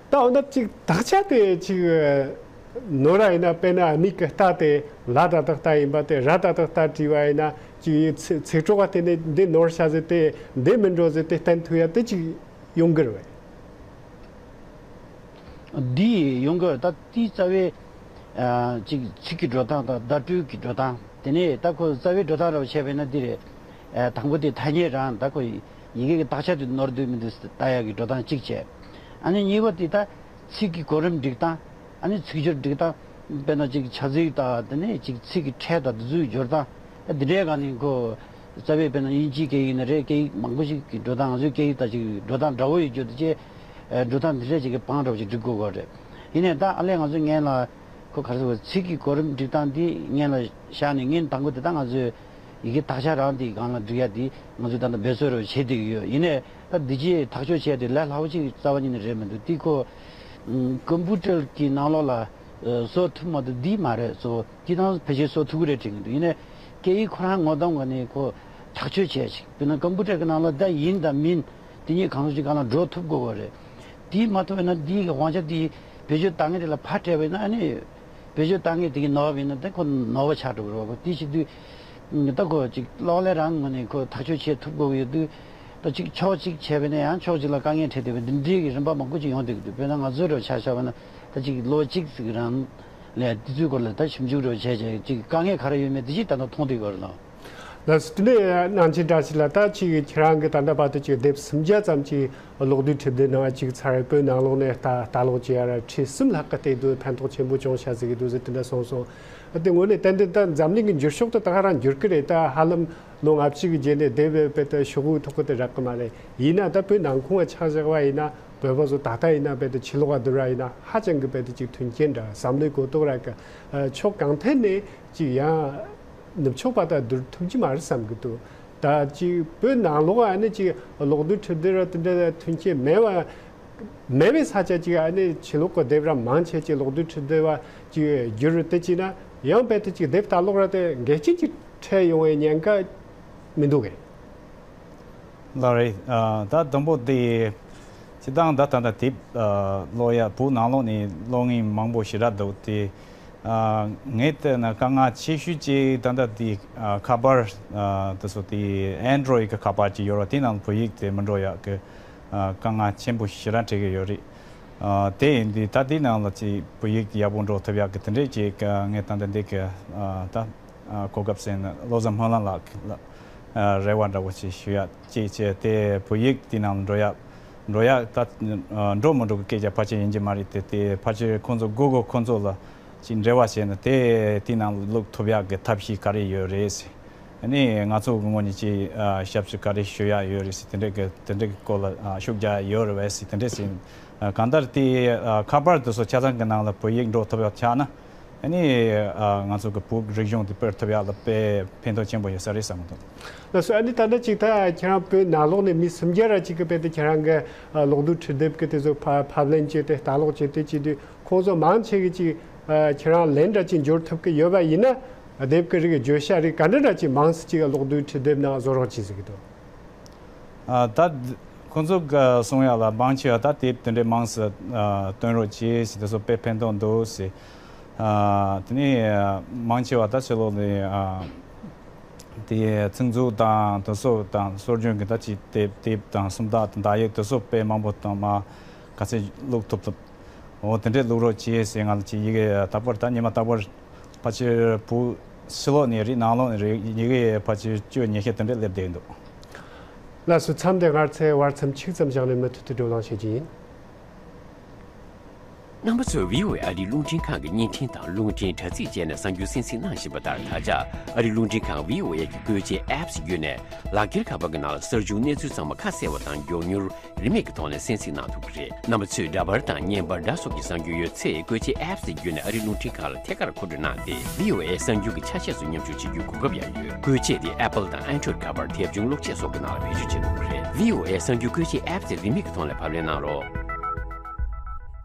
ད་འོ་ན་ཅིག་དག་ཆ་དེ་ཅིག་ནོར་ར་ཡིན་ན། དཔེར་ན་མིག་གི་རྟ་དེ་ལ་ད་དག་རྟ་ཡིན་པ་དེ། ར་ད་དག་རྟ་བྲིས་པ་ཡིན་ན། ཅིག་ཚིག་ཚིག་གྲོགས་པ་དེ་ནས་འདི་ནོར་ཤག་ཟེར་ཏེ་འདི་མི་འགྲོ་ཟེར་ཏེ་བསྟན་ཐུབ་ཡ་དེ་ཅིག་ཡོང་གི་རེད་བས། འདི་ཡོང་གི་རེད། ད་དེའི་རྩ་བའི་ཨ་ཅིག་ཚིག་གི་འགྲོ་སྟངས་དང་བརྡ་སྤྲོད་ཀྱི་འགྲོ་སྟངས། དེ་ནས་ད་ཁོ་རྩ་བའི་འགྲོ་སྟངས་ར་བ་བྱས་པ་ཡིན་ན་འདི་རེད། ཨ། དང་པོ་དེ་ཐ་སྙད་རང་། ད་ཁོ་ཡི་གེ་གི་དག་ཆ་དེ་ནོར་འདུག་མི་འདུག་ལྟ་ཡག་གི་འགྲོ་སྟངས་གཅིག་བྱས། ཨ་ནི་གཉིས་པ་དེ་ད་ཚིག་གི་གོ་རིམ་སྒྲིག་སྟངས། ཨ་ནི་ཚིག་སྦྱོར་སྒྲིག་སྟངས། དཔེར་ན་ཅིག་བྱ་ཚིག་དང་། དེ་ནས་ཅིག་ཚིག་གི་ཕྲད་དང་། དེ་ཚོའི་སྦྱོར་སྟངས། ཨ། འདི་འདྲའི་སྒང་ནས་ཁོ་རྩ་བའི་དཔེར་ན་དབྱིན་ཇིའི་སྐད་ཡིག་ནི་རེད། སྐད་ཡིག་མང་པོ་ཞིག་གི་འགྲོ་སྟངས། ང་ཚོའི་སྐད་ཡིག་དང་ཅིག་འགྲོ་སྟངས་འདྲ་བོ་ཡོད་རྒྱུ་དེ་བཅས། ཨ། འགྲོ་སྟངས་འདི་འདྲ་ཅིག་གི་པང་འདྲ་བོ་ཅིག་སྒྲིག་དགོས་ཀྱི་རེད། ཡིན་ནའི་ད་ཨ་ལས་ང་ཚོ་སྔོན་ལ་ཁོ་ག་རེ་ཟེར་བ། ཚིག་གི་གོ་རིམ་སྒྲིག་སྟངས་འདི་སྔོན་ལ་བཞག་ནས། སྔོན་དང་པོ་དེ་ད་ང་ཚོས་ཡི་གེ་དག་ཆ་རང་དེ་སྒང་ལ་སྒྲིག་ཡ་དེ་ང་ཚོས་ད་ལྟ་འབད་རྩོལ་རེ་བྱེད་བསྡད་ཀྱི་ཡོད། ཡིན་ནའི་ད་འདི་ཅིག་ཐག་གཅོད་བྱས་ཏེ་ལས་སླ་བོ་ཅིག་རྩ་བ་ཉིད་ནས་རེད་མི་འདུག། དེ་ཁོ་ཀམ་པུ་ཊར་གྱི་ནང་ལོགས་ལ་བཟོ་ཐུབ་མ་ཐུབ་འདི་མ་རེད། གཙོ་བོ་དེ་དང་བེད་སྤྱོད་བཟོ་ཐུབ་ཀྱི་རེད་དྲན་གྱི་འདུག། ཡིན་ནའི་སྐད་ཡིག་ཁོ་རང་ངོ་གདོང་ག་ནས་ཁོ་ཐག་གཅོད་བྱས་ཤིག། དཔེར་ན་ཀམ་པུ་ཊར་གྱི་ནང་ལོགས་ད་ཡིན་དང་མིན་དེ་གཉིས་གང་ཟག་ཅིག་སྒང་ལ་འགྲོ་ཐུབ་དགོས་པ་རེད། དེ་མ་ཐུབ་པ་ན་དེའི་དབང་ཆ་དེ་བེད་སྤྱོད་བཏང་མཁན་དེ་ལ་ཕར་སྤྲད་པ་ཡིན་ན། ཨ་ནི་བེད་སྤྱོད་བཏང་མཁན་དེ་གི་ནོར་བ་ཡིན་ན་ད་ཁོ་ནོར་བ་ཆགས་འགྲོ་གི་རེད་པ། དེ་བྱེད་དུས་ད་ཁོ་ཅིག་གློག་ཀླད་རང་ངོས་ནས་ཁོ་ཐག་གཅོད་བྱེད་ཐུབ་དགོས་ཀྱི་ཡོད་དུས། ད་ཅིག་ཕྱོགས་གཅིག་བྱས་པ་ནས་ཡང་ཕྱོགས་གཅིག་ལ་དཀའ་ངལ་འཕྲད་བསྡད་པའི་འདི་འདྲའི་གི་རིམ་པ་མང་པོ་ཅིག་ཡོང་བསྡད་ཀྱི་འདུག། དཔེར་ན་ང་ཚོའི་འདྲ་བོ་ཆ་བཞག་པ་ན། ད་ཅིག་ལོ་གཅིག་ཙམ་རིང་ལ་དེ་ཚོའི་སྐོར་ལ་ད་ཞིབ་འཇུག་འདྲ་བོ་བྱས་བྱས། ཅིག་དཀའ་ངལ་ག་རེ་ཡོད་མེད་དེ་ཅིག་ད་ལྟ་མཐོང་བསྡད་ཀྱི་ཡོད་རེད་ལ། ལགས་སོ། དེ་ནས་ནང་ཆེན་བཀྲ་ཤིས་ལགས། ད་ཅིག་ཁྱེད་རང་གིས་ད་ལྟ་བར་དུ་ཅིག་དེབ་སུམ་བརྒྱ་ཙམ་ཅིག་གློག་རྡུལ་འཕྲུལ་དེབ་ནང་ཅིག་ཚར་རེ། བོད་ནང་ལོགས་ནས་ལྟ་ལྟ་ཀློག་བྱེད་ཡ་ར་ཁྲིད་གསུམ་ལྷག་གི་སྟེང་དུ་ཕན་ཐོགས་ཆེན་པོ་བྱུང་ཤག་ཟེར་གྱི་འདུག་ཟེར་དེ་འདྲ་གསུངས་སོང་། དེ་དངོས་གནས་ཏན་ཏན་ད་འཛམ་གླིང་གི་འགྱུར་ཕྱོགས་དེ་ད་ག་རང་འགྱུར་གི་རེད། ད་ཧ་ལམ་ལོ་ལྔ་བཅུ་གི་རྗེས་ནས་དེབ་དཔེ་ད་ཤོག་བུའི་ཐོག་གི་དེ་རག་གི་མ་རེད། ཡིན་ན་ད་བོད་ནང་ཁོངས་ལ་ཆ་བཞག་པ་ཡིན་ན། བོད་པ་ཚོ་ད་ལྟ་ཡིན་ན་དཔེ་ད་ཕྱི་ལོགས་ལ་བསྡུར་བ་ཡིན་ན་ཧ་ཅང་གི་དཔེ་ད་ཅིག་མཐུན་རྐྱེན་འདྲ། བསམ་བློའི་གོ་རྟོགས་ར་གི་ཕྱོགས་གང་ཐད་ནས་ཅིག་ཡང་ནུབ་ཕྱོགས་པ་དང་བསྡུར་ཐུབ་ཀྱི་མ་རེད་བསམ་གྱི་འདུག། ད་ཅིག་བོད་ནང་ལོགས་ཨ་ནི་ཅིག་གློག་རྡུལ་འཕྲུལ་དེབ་ར་དེ་འདྲ་མཐུན་རྐྱེན་མེད་པ་མེད་པའི་ས་ཆ་ཅིག་ཨ་ནི་ཕྱི་ལོགས་ཀྱི་དེབ་ར་མང་ཆེ་ཅིག་གློག་རྡུལ་འཕྲུལ་དེབ་པ་ཅིག་བསྒྱུར་དེ་བྱས་ན། ཡང་དཔེ་དེ་ཅིག་དེབ་ལྟ་ཀློག་ར་དེ་འགལ་རྐྱེན་ཅིག་འཕྲད་ཡོང་བའི་ཉེན་ཁ་མི་འདུག་གས། ལགས་རེད། ཨ། ད་དང་པོ་དེ་སྤྱིར་བཏང་ད་ད་ལྟ་དེབ་ཨ་ཀློག་ཡ་བོད་ནང་ལོགས་ནས་ཀློག་མཁན་མང་པོ་ཞེ་དྲག་འདུག་སྟེ། ཨ། ངས་བལྟས་ན་དཀའ་ངལ་ཆེ་ཤོས་ཅིག་ད་ལྟ་དེ་ཨ་ཁ་པར་ཨ་དེ་ཚོ་དེ་ཨན་ཌོ་རོ་ཡིཌ་གི་ཁ་པར་ཅིག་ཡོད་རེད། དེ་ནང་བོད་ཡིག་དེ་མི་འགྲོ་ཡག་གི་ཨ་དཀའ་ངལ་ཆེན་པོ་ཞེ་དྲག་འཕྲད་ཀྱི་ཡོད་རེད། ཨ། དེ་ཡིན་དུས་ད་དེ་ནང་ལ་ཅིག་བོད་ཡིག་ཡག་པོ་འགྲོ་ཐུབ་ཡག་གི་དེ་འདྲས་ཅིག་ཨ་ངས་ད་ལྟ་འདི་གི་ཨ་ད་ཨ་གོ་སྐབས་ཟིན་ན་བློ་བཟང་སྨོན་ལམ་ལགས་ལ་ཨ་རེ་བ་འདྲ་བོ་ཅིག་ཞུ་ཡ་ཅིག་བྱས་ཏེ། བོད་ཡིག་དེ་ནང་འགྲོ་ཡ་འགྲོ་ཡ་ད་ཨ་འགྲོ་མི་འགྲོ་གི་སྐད་ཆ་ཕལ་ཆེར་ཡིན་གྱི་མ་རེད་དེ། དེ་ཕལ་ཆེར་ཁོང་ཚོ་སྒུག་གོ། ཁོང་ཚོ་ལ་ཅིག་འབྲེལ་བ་བྱས་ན་དེ་དེ་ནང་བླུག་ཐུབ་ཡག་གི་ཐབས་ཤེས་ག་རེ་ཡོད་རེད་ཟེར། ཨ་ནི་ང་ཚོ་གི་ངོས་ནས་ཅིག་ཨ་ཞབས་ཞུ་ག་རེ་ཞུ་ཡག་ཡོད་རེད་ཟེར། དེ་འདྲ་གི་དེ་འདྲ་གི་སྐོར་ལ་ཨ་ཤུགས་རྒྱག་ཡག་ཡོད་རེད་པས་ཟེར། དེ་འདྲ་ཟེར། ཨ་གང་ལྟར་དེ་ཨ་ཁ་པར་དེ་ཚོ་ཆ་ཚང་གི་ནང་ལ་བོད་ཡིག་འགྲོ་ཐུབ་ཡག་ཆགས་ན། ཨ་ནི་ཨ་ང་ཚོ་གི་བོད་རིག་གཞུང་དེ་སྤེལ་ཐུབ་ཡག་ལ་དཔེ་ཕན་ཐོགས་ཆེན་པོ་ཡོད་ས་རེད་བསམ་གི་འདུག། ལགས་སོ། ཨ་ནི་ད་ལྟ་ཅིག་ད་ཁྱེད་རང་བོད་ནང་ལོགས་ནས་མི་སུམ་བརྒྱ་ར་ཅིག་གི་དཔེ་དེ་ཁྱེད་རང་གི་ཨ་གློག་རྡུལ་འཕྲུལ་དེབ་ཀྱི་དེ་ཚོ་ཕབ་ཕབ་ལེན་བྱས་ཏེ་ལྟ་ཀློག་བྱས་ཏེ་བྱེད་དུས། ཁོང་ཚོ་མང་ཆེ་གིས་ཅིག་ཨ་ཁྱེད་རང་ལན་འདྲ་ཅིག་འབྱོར་ཐུབ་ཀྱི་ཡོད་པ་ཡིན་ན། དེབ་ཀྱི་རིགས་བརྗོད་བྱ་རིགས་ག་འདྲ་འདྲ་ཅིག་མང་ཙམ་ཅིག་གློག་རྡུལ་འཕྲུལ་དེབ་ནང་བཟོ་རོགས་བྱེད་ཟེར་གྱི་འདུག། ཨ་ད་ཁོང་ཚོ་ག་གསུང་ཡག་ལ་མང་ཆེ་བ་ད་དེབ་དེ་འདྲའི་མང་ཙམ་ཨ་བཏོན་རོགས་བྱེད་ཟེར། དེ་ཚོ་དཔེ་ཕན་ཐོགས་འདུག་ཟེར། ཨ་དེ་ནས་ཨ་མང་ཆེ་བ་ད་ཕྱི་ལོགས་ནས་ཨ་དེ་ཚིག་མཛོད་དང་དེ་ཚོ་དང་སྲོལ་རྒྱུན་གྱི་ད་ཅིག་དེབ་དེབ་དང་སུམ་རྟགས་དང་བརྡ་ཡིག་དེ་ཚོ་དཔེ་མང་པོ་དང་མ་ག་ཚོད་བླུག་ཐུབ་ཐུབ། འོ་དེ་འདྲས་བླུག་རོགས་བྱེད་ཟེར། ང་ལ་ཅིག་ཡི་གེ་རྟག་པར་ད་ཉི་མ་རྟག་པར་ཕལ་ཆེར་བོད་ཕྱི་ལོགས་ནས་རེད། ནང་ལོགས་ནས་རེད། ཡི་གེ་ཕལ་ཆེར་བཅུ་ཉི་ཤུ་དེ་འདྲས་སླེབས་བསྡད་འདུག། ལགས་སོ། མཚམས་འདི་སྔར་ཚེ་བར་མཚམས་ཆིག་ཙམ་བཞག་ནས་མུ་མཐུད་དུ་བགྲོ་གླེང་བྱེད་ཀྱི་ཡིན། རྣམ་པ་ཚོས་བྷི་ཨོ་ཨེ་ཨ་རིའི་རླུང་འཕྲིན་ཁང་གི་བརྙན་འཕྲིན་དང་རླུང་འཕྲིན་དྲ་ཚིགས་བཅས་ནས་གསར་འགྱུར་གསན་གཟིགས་གནང་བཞིན་པ་ལྟར། ད་ཆ་ཨ་རིའི་རླུང་འཕྲིན་ཁང་བྷི་ཨོ་ཨེ་གི་བཀོལ་ཆས་ཨེབ་སི་བརྒྱུད་ནས་ལག་འཁྱེར་ཁ་པར་གྱི་ནང་ལ་གསར་འགྱུར་གནས་ཚུལ་ཚང་མ་ཁ་གསལ་བ་དང་མགྱོགས་མྱུར། རིན་མེད་ཀྱི་ཐོག་ནས་གསན་གཟིགས་གནང་ཐུབ་ཀྱི་རེད། རྣམ་པ་ཚོས་འདྲ་པར་དང་བརྙན་པར་འདྲ་སོགས་ཀྱི་གསར་འགྱུར་ཡོད་ཚེ། བཀོལ་ཆས་ཨེབ་སི་དེ་བརྒྱུད་ནས་ཨ་རིའི་རླུང་འཕྲིན་ཁང་ལ་ཐད་ཀར་མཁོ་སྤྲོད་གནང་སྟེ། བྷི་ཨོ་ཨེ་གསར་འགྱུར་གྱི་ཆ་ཤས་སུ་མཉམ་ཞུགས་བྱེད་རྒྱུའི་གོ་སྐབས་ཡང་ཡོད། བཀོལ་ཆས་དེ་ཨེ་པལ་དང་ཨན་ཌོ་རོ་ཌི་ཁ་པར། དེ་བྱུང་གློག་ཆས་སོགས་ཀྱི་ནང་ལ་བེད་སྤྱོད་བྱེད་ཐུབ་ཀྱི་རེད། བྷི་ཨོ་ཨེ་གསར་འགྱུར་བཀོལ་ཆས་ཨེབ་སི་དེ་རིན་མེད་ཀྱི་ཐོག་ནས་ཕབ་ལེན་གནང་རོགས།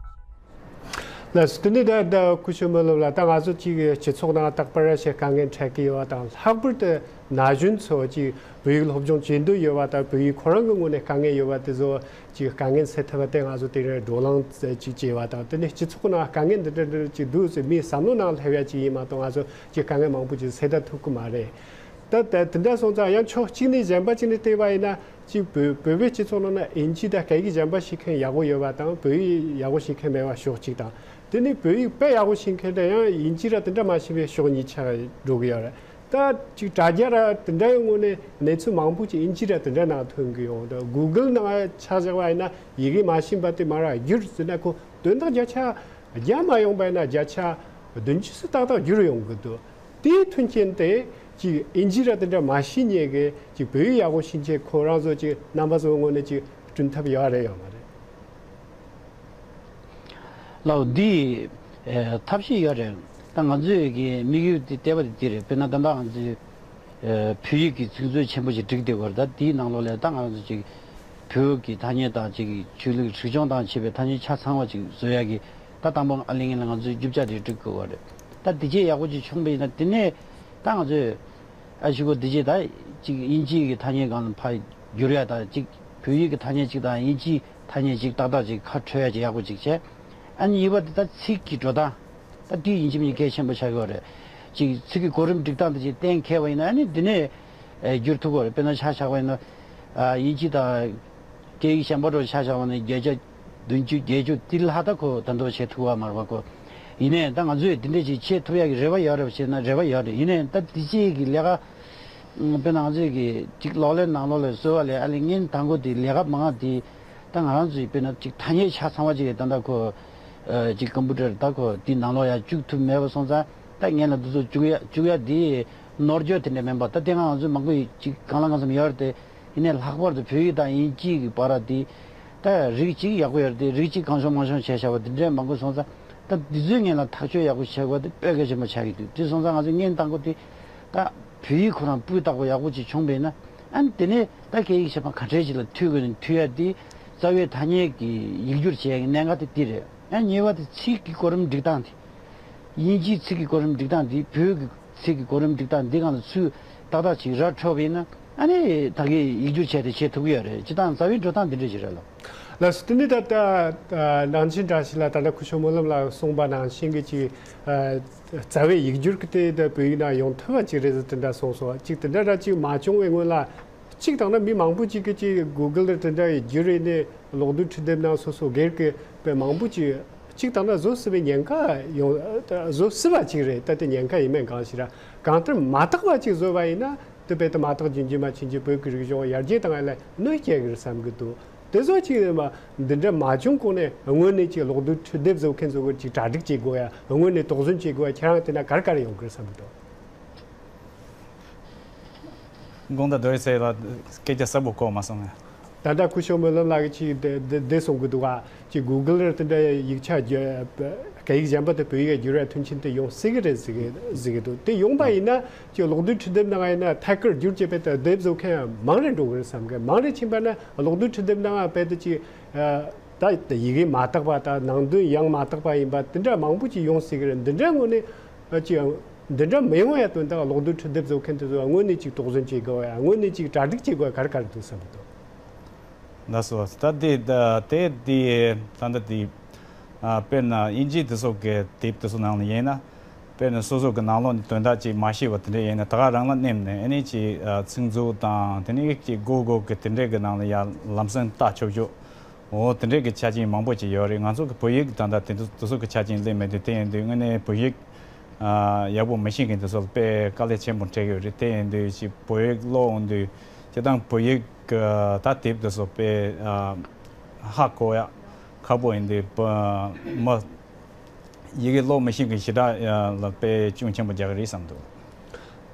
ལགས་སོ། དེ་ནས་ད་ད་སྐུ་ཞབས་སྨོན་ལམ་ལགས། ད་ང་ཚོ་གཅིག་སྤྱི་ཚོགས་ནང་རྟག་པར་ར་ཞིག་དཀའ་ངལ་འཕྲད་ཀྱི་ཡོད་པ་དང་། ལྷག་པར་དུ་ན་གཞོན་ཚོ་གཅིག་ བོད་ཡིག་སློབ་སྦྱོང་བྱེད་འདོད་ཡོད་པ་དང་། བོད་ཡིག་ཁོ་རང་གི་ངོས་ནས་དཀའ་ངལ་ཡོད་པ་དེ་ཚོ་ཅིག་དཀའ་ངལ་སེལ་ཐུབ་པ་དེ། ང་ཚོ་དེ་རིང་བགྲོ་གླེང་ཅིག་བྱས་པ་དང་། དེ་ནས་སྤྱི་ཚོགས་ནང་དཀའ་ངལ་འདི་འདྲ་འདྲ་ཅིག་འདུག་ཟེར་མིའི་བསམ་བློ་ནང་སླེབས་ཡ་ཅིག་ཡིན་མ་གཏོགས། ང་ཚོ་ཅིག་དཀའ་ངལ་མང་པོ་ཅིག་སེལ་ཐབས་ཐུབ་ཀྱི་མ་རེད། ད་ད་དེ་འདྲ་སོང་ཙང་། ཡང་ཕྱོགས་གཅིག་ནས་གཞན་པ་ཅིག་ནས་བལྟས་པ་ཡིན་ན། ཅིག་བོད་བོད་པའི་སྤྱི་ཚོགས་ནང་ན་དབྱིན་ཇི་དང་སྐད་ཡིག་གཞན་པ་ཤེས་མཁན་ཡག་པོ་ཡོད་པ་དང་། བོད་ཡིག་ཡག་པོ་ཤེས་མཁན་མེད་པ་ཕྱོགས་གཅིག་དང་། དེ་ནས་བོད་ཡིག་དཔེ་ཡག་པོ་ཤེས་མཁན་དང་ཡང་དབྱིན་ཇི་ར་དེ་འདྲ་མ་ཤེས་པའི་ཕྱོགས་གཉིས་ཆགས་འགྲོ་གི་ཡོད་རེད། ད་ཅིག་དྲ་རྒྱ་ར་དེ་འདྲ་ཡི་ངོས་ནས་གནས་ཚུལ་མང་པོ་ཅིག་དབྱིན་ཇི་ར་དེ་འདྲ་ནང་ཐོན་གི་ཡོང་། ད་གུ་གལ་ནང་ཆ་བཞག་པ་ཡིན་ན། ཡི་གེ་མ་ཤེས་པ་དེ་མར་བསྒྱུར་ཟེར་ན། ཁོ་དོན་དག་བརྒྱ་ཆ་བརྒྱ་མ་ཡོང་པ་ཡིན་ན་བརྒྱ་ཆ་བདུན་ཅུ་སུ་ཏག་ཏག་བསྒྱུར་ཡོང་གི་འདུག་དེའི་མཐུན་རྐྱེན་དེ་ཅིག་དབྱིན་ཇི་ར་དེ་འདྲ་མ་ཤེས་མཁན་གྱི་ཅིག་བོད་ཡིག་ཡག་པོ་ཤེས་མཁན་ཁོ་རང་ཚོ་ཅིག་རྣམ་པ་ཚོའི་ངོས་ནས་ཅིག་བསྐྲུན་ཐབས་ཡོད་རེད་ཡོད་མ་རེད། ལགས། འདི་ཨེ་ཐབས་ཤེས་ཡོད་རེད། ད་ང་ཚོས་ཀྱི་དམིགས་ཡུལ་དེ་བལྟས་པ་དེ་འདི་རེད། དཔེར་ན་ད་ལྟ་ང་ཚོས་ཨེ་བོད་ཡིག་གི་ཚིག་མཛོད་ཆེན་པོ་ཞིག་བསྒྲིགས་བསྡད་ཡོད་རེད། ད་དེའི་ནང་ལོགས་ལ་ད་ང་ཚོ་ཅིག་བོད་ཀྱི་ཐ་སྙད་དང་། ཅིག་ཆོས་ལུགས་རིག་གཞུང་དང་བཅས་པའི་ཐ་སྙད་ཆ་ཚང་བ་ཅིག་བཟོ་ཡ་གི། ད་དང་པོ་ཨ་ལས་ངན་ལ་ང་ཚོས་རྒྱུ་ཆ་དེ་སྒྲིག་དགོས་པ་རེད། ད་དེ་བྱས་ཡག་པོ་ཅིག་བྱུང་པ་ཡིན་ན། དེ་ནས་ད་ང་ཚོས་ཨ་ཞུ་གོ་དེ་བྱས་ད་ཅིག་དབྱིན་ཇིའི་གི་ཐ་སྙད་སྒང་ལ་ཕར་བསྒྱུར་ཡ་དང་། ཅིག་བོད་ཡིག་གི་ཐ་སྙད་ཅིག་དང་དབྱིན་ཇིའི་ཐ་སྙད་ཅིག་ཏག་ཏག་ཅིག་ཁ་འཕྲོད་ཡ་ཅིག་ཡག་པོ་ཅིག་བྱས། ཨ་ནི་གཉིས་པ་དེ་ད་ཚིག་གི་འགྲོ་སྟངས། ད་དེ་ཡིན་གཅིག་མིན་གཅིག་གལ་ཆེན་པོ་ཆགས་ཀྱི་ཡོད་རེད། ཅིག་ཚིག་གི་གོ་རིམ་སྒྲིག་སྟངས་དེ་ཅིག་གཏན་འཁེལ་བ་ཡིན་ན། ཨ་ནི་དེ་ནས་ཨེ་བསྒྱུར་ཐུབ་ཀྱི་ཡོད་རེད། དཔེར་ན་ཆ་བཞག་པ་ཡིན་ན། ཨ་དབྱིན་ཇི་དང་སྐད་ཡིག་གཞན་པ་འདྲ་ཆ་བཞག་པ་ན་བརྒྱ་ཆ་བདུན་ཅུ་བརྒྱད་ཅུ་དེ་ལྷག་ད་ཁོ་ད་དུང་བྱེད་ཐུབ་པ་མ་རེད་པ་ཁོ། ཡིན་ནའི་ད་ང་ཚོས་དེ་འདྲ་ཅིག་བྱེད་ཐུབ་ཡག་གི་རེ་བ་ཡོད་རེད་པ་ཞེ་ན། རེ་བ་ཡོད་རེད། ཡིན་ནའི་ད་དེ་ཅིག་གི་ལས་ཀ། ཨ་དཔེར་ན་ང་ཚོས་ཀྱི་ཅིག་གློག་ཀླད་ནང་ལོགས་ལ་བཟོ་བ་ལས་ཨ་ལས་ངན་དང་པོ་དེ་ལས་ཀ་མང་དེ། ད་ང་རང་ཚོས་དཔེར་ན་ཅིག་ཐ་སྙད་ཆ་ཚང་བ་ཅིག་ད་ལྟ་ཁོ་ཨ་ཅིག་ཀམ་པུ་ཊར་ད་ཁོ་དེ་ནང་ལོགས་ཡར་བཅུག་ཐུབ་མེད་པ་སོང་ཙང་། ད་སྔོན་ལ་འདི་ཚོ་བཅུག་ཡ་བཅུག་ཡ་དེ་ནོར་འཁྱོལ་དེ་འདྲ་མིན་པ། ད་དེ་སྔ་ང་ཚོས་མང་པོ་ཅིག་གང་ལ་གང་འཚམ་ཡོད་རེད་དེ། ཡིན་ནའི་ལྷག་པར་དུ་བོད་ཡིག་དང་དབྱིན་ཇི་གི་བར་དེ། ད་རིགས་གཅིག་ཡག་པོ་ཡོད་རེད་དེ། རིགས་གཅིག་གང་བྱུང་མང་བྱུང་བྱས་བཞག་པ་དེ་འདྲ་མང་པོ་སོང་ཙང་། ད་འདི་ཚོའི་སྔོན་ལ་ཐག་གཅོད་ཡག་པོ་བྱེད་དགོས་དེ་དཔེ་གལ་ཆེན་པོ་ཆགས་ཀྱི་འདུག་དེ་སོང་ཙང་ང་ཚོས་སྔོན་དང་པོ་དེ་ད་བོད་ཡིག་ཁོ་རང་སྤུས་དག་པོ་ཡག་པོ་ཅིག་བྱུང་བས་ན། ཨ་ནི་དེ་ནས་ད་སྐད་ཡིག་གཞན་པ་ག་འདྲས་ཅིག་ལ་མཐུད་དགོས་ན་མཐུད་ཡ་དེ། རྩ་བའི་ཐ་སྙད་ཀྱི་ཡིག་སྒྱུར་བྱེད་ཡ་གི་གནད་འགག་དེ་འདི་རེད། ཨ་ནི་གཉིས་པ་དེ་ཚིག་གི་གོ་རིམ་སྒྲིག་སྟངས་དེ། དབྱིན་ཇིའི་ཚིག་གི་གོ་རིམ་སྒྲིག་སྟངས་དེ་བོད་ཀྱི་ཚིག་གི་གོ་རིམ་སྒྲིག་སྟངས་འདི་སྒང་ལ་ཚུར་ཏག་ཏག་ཅིག་ར་འཕྲོད་པ་ཡིན་ན། ཨ་ནི་ད་གིན་ཡིག་སྒྱུར་བྱས་ཏེ་བྱེད་ཐུབ་ཀྱི་ཡོད་རེད། སྤྱིར་བཏང་རྩ་བའི་འགྲོ་སྟངས་འདི་འདྲ་ཞིག་རེད་ལགས། ལགས་སོ། དེ་ནས་ད་ལྟ་ནང་ཆེན་བཀྲ་ཤིས་ལགས། ད་ལྟ་སྐུ་ཞབས་སྨོན་ལམ་ལགས་གསུངས་པ་ནང་བཞིན་གྱི་ཅིག་རྩ་བའི་ཡིག་སྒྱུར་གྱི་དེ་ད་བོད་ཡིག་ནང་ཡོང་ཐུབ་པ་ཅིག་རེད་ཟེར་དེ་འདྲ་གསུངས་སོང་། ཅིག་དེ་འདྲ་ར་ཅིག་མ་བྱུང་བའི་སྔོན་ལ། གཅིག་དང་ན་མི་མང་པོ་ཅིག་གིས་ཅིག་གུ་གལ་ར་དེ་འདྲ་ཡི་བསྒྱུར་ཡིན་ནས་གློག་རྡུལ་འཕྲུལ་དེབ་ནང་སོ་སོ་སྒེར་གྱི་དཔེ་མང་པོ་ཅིག་གཅིག་དང་ན་བཟོ་སྲིད་པའི་ཉེན་ཁ་ཡོང་། བཟོ་སྲིད་པ་ཅིག་རེད། ད་དེ་ཉེན་ཁ་ཡིན་མིན་གང་ཞིག་ར། གང་ལྟར་མ་དག་པ་ཅིག་བཟོས་པ་ཡིན་ན་དེ་དཔེ་དེ་མ་དག་རྒྱུན་རྒྱུན་མ་ཕྱིན་གྱི་བོད་ཀྱི་རིག་གཞུང་ཡར་རྒྱས་བཏང་ཡ་ལ་གནོད་སྐྱེལ་གི་རེད་བསམ་གི་འདུག་དེ་ཚོ་ཅིག་མ་འདི་འདྲ་མ་བྱུང་གོང་ནས་སྔོན་ནས་ཅིག་གློག་རྡུལ་འཕྲུལ་དེབ་བཟོ་མཁན་ཚོ་གི་ཅིག་གྲ་སྒྲིག་བྱེད་དགོས་ཡ། སྔོན་ནས་དོགས་ཟོན་བྱེད་དགོས་ཡ། ཁྱེད་རང་དེ་ན་ག་རེ་ག་རེ་ཡོང་གི་རེད་བསམ་གི་འདུག་དགོངས་དག། རྡོ་རྗེ་སེང་ལགས་སྐད་ཆ་གསལ་པོ་གོ་མ་སོང་ངས། ད་ལྟ་སྐུ་ཞབས་སྨོན་ལམ་ལགས་ཀྱིས་ཅིག་དེ་དེ་དེ་གསུང་གི་འདུག་ག་ཅིག་གུ་གལ་ར་དེ་འདྲ་ཡིག་ཆ་བརྒྱུད། སྐད་ཡིག་གཞན་པ་དེ་བོད་ཡིག་བསྒྱུར་བའི་མཐུན་རྐྱེན་དེ་ཡོང་སྲིད་ཀྱི་རེད་ཟེར་གི་ཟེར་གི་འདུག་དེ་ཡོང་པ་ཡིན་ན་ཅིག་གློག་རྡུལ་འཕྲུལ་དེབ་ནང་ཡིན་ན་ཐད་ཀར་བསྒྱུར་བྱས་པའི་དེ་དེབ་བཟོ་མཁན་མང་རེ་འགྲོ་གི་རེད་བསམ་གི། མང་རེ་ཕྱིན་པ་ན་གློག་རྡུལ་འཕྲུལ་དེབ་ནང་དཔེ་དེ་ཅིག་ད་ཡི་གེ་མ་དག་པ་དང་ནང་དོན་ཡང་མ་དག་པ་ཡིན་པ་དེ་འདྲ་མང་པོ་ཅིག་ཡོང་སྲིད་ཀྱི་རེད། འདི་འདྲ་ངོས་ནས་ཅིག་འདི་འདྲ་མི་ཡོང་ཡ་དོན་དག་གློག་རྡུལ་འཕྲུལ་དེབ་བཟོ་མཁན་དེ་ཚོ་སྔོན་ནས་ཅིག་དོགས་ཟོན་བྱེད་དགོས་ཡ། སྔོན་ནས་ཅིག་གྲ་སྒྲིག་བྱེད་དགོས་ཡ། ག་རེ་ག་རེ་འདུག་བསམ་གི་འདུག་ལགས་སོ། ད་དེ་ད་དེ་དེ་ད་ལྟ་དེ་ཨ་དཔེར་ན་དབྱིན་ཇི་དེ་ཚོ་གི་དེབ་དེ་ཚོ་ནང་ལ་ཡིན་ན། དཔེར་ན་སོ་སོ་གི་ནང་ལོགས་ནས་དོན་དག་ཅིག་མ་ཤེས་པ་དེ་འདྲ་ཡིན་ན་ད་ག་རང་ལ་མནན་ནས་ཨ་ནི་ཅིག་ཨ་ཚིག་མཛོད་དང་དེ་ནས་ཅིག་གུ་གལ་གི་དེ་འདྲ་གི་ནང་ལ་ཡར་ལམ་སེང་ལྟ་ཆོག་ཆོག་འོ་དེ་འདྲ་གི་ཆ་རྐྱེན་མང་པོ་ཅིག་ཡོད་རེད། ང་ཚོ་གི་བོད་ཡིག་ད་ལྟ་དེ་ཚོ་དེ་ཚོ་གི་ཆ་རྐྱེན་སླེབས་མེད་དུས། དེ་ཡིན་དུས་དངོས་གནས་བོད་ཡིག་ཨ་ཡག་པོ་མི་ཤེས་མཁན་དེ་ཚོ་ལ་དཔེ་དཀའ་ལས་ཆེན་པོ་འཕྲད་ཀྱི་ཡོད་རེད། དེ་ཡིན་དུས་ཅིག་བོད་ཡིག་ཀློག་འོང་དུས་སྤྱིར་བཏང་བོད་ཡིག་གི་ད་དེབ་དེ་ཚོ་དཔེ་ཨ་ཧ་གོ་ཡ་ཁག་པོ་ཡིན་དུས། བ་མ་ཡི་གེ་ཀློག་མི་ཤེས་མཁན་ཞེ་དྲག་ལ་དཔེ་ཅུང་ཆེན་པོ་རྒྱག་གི་རེད་བསམ་འདུག་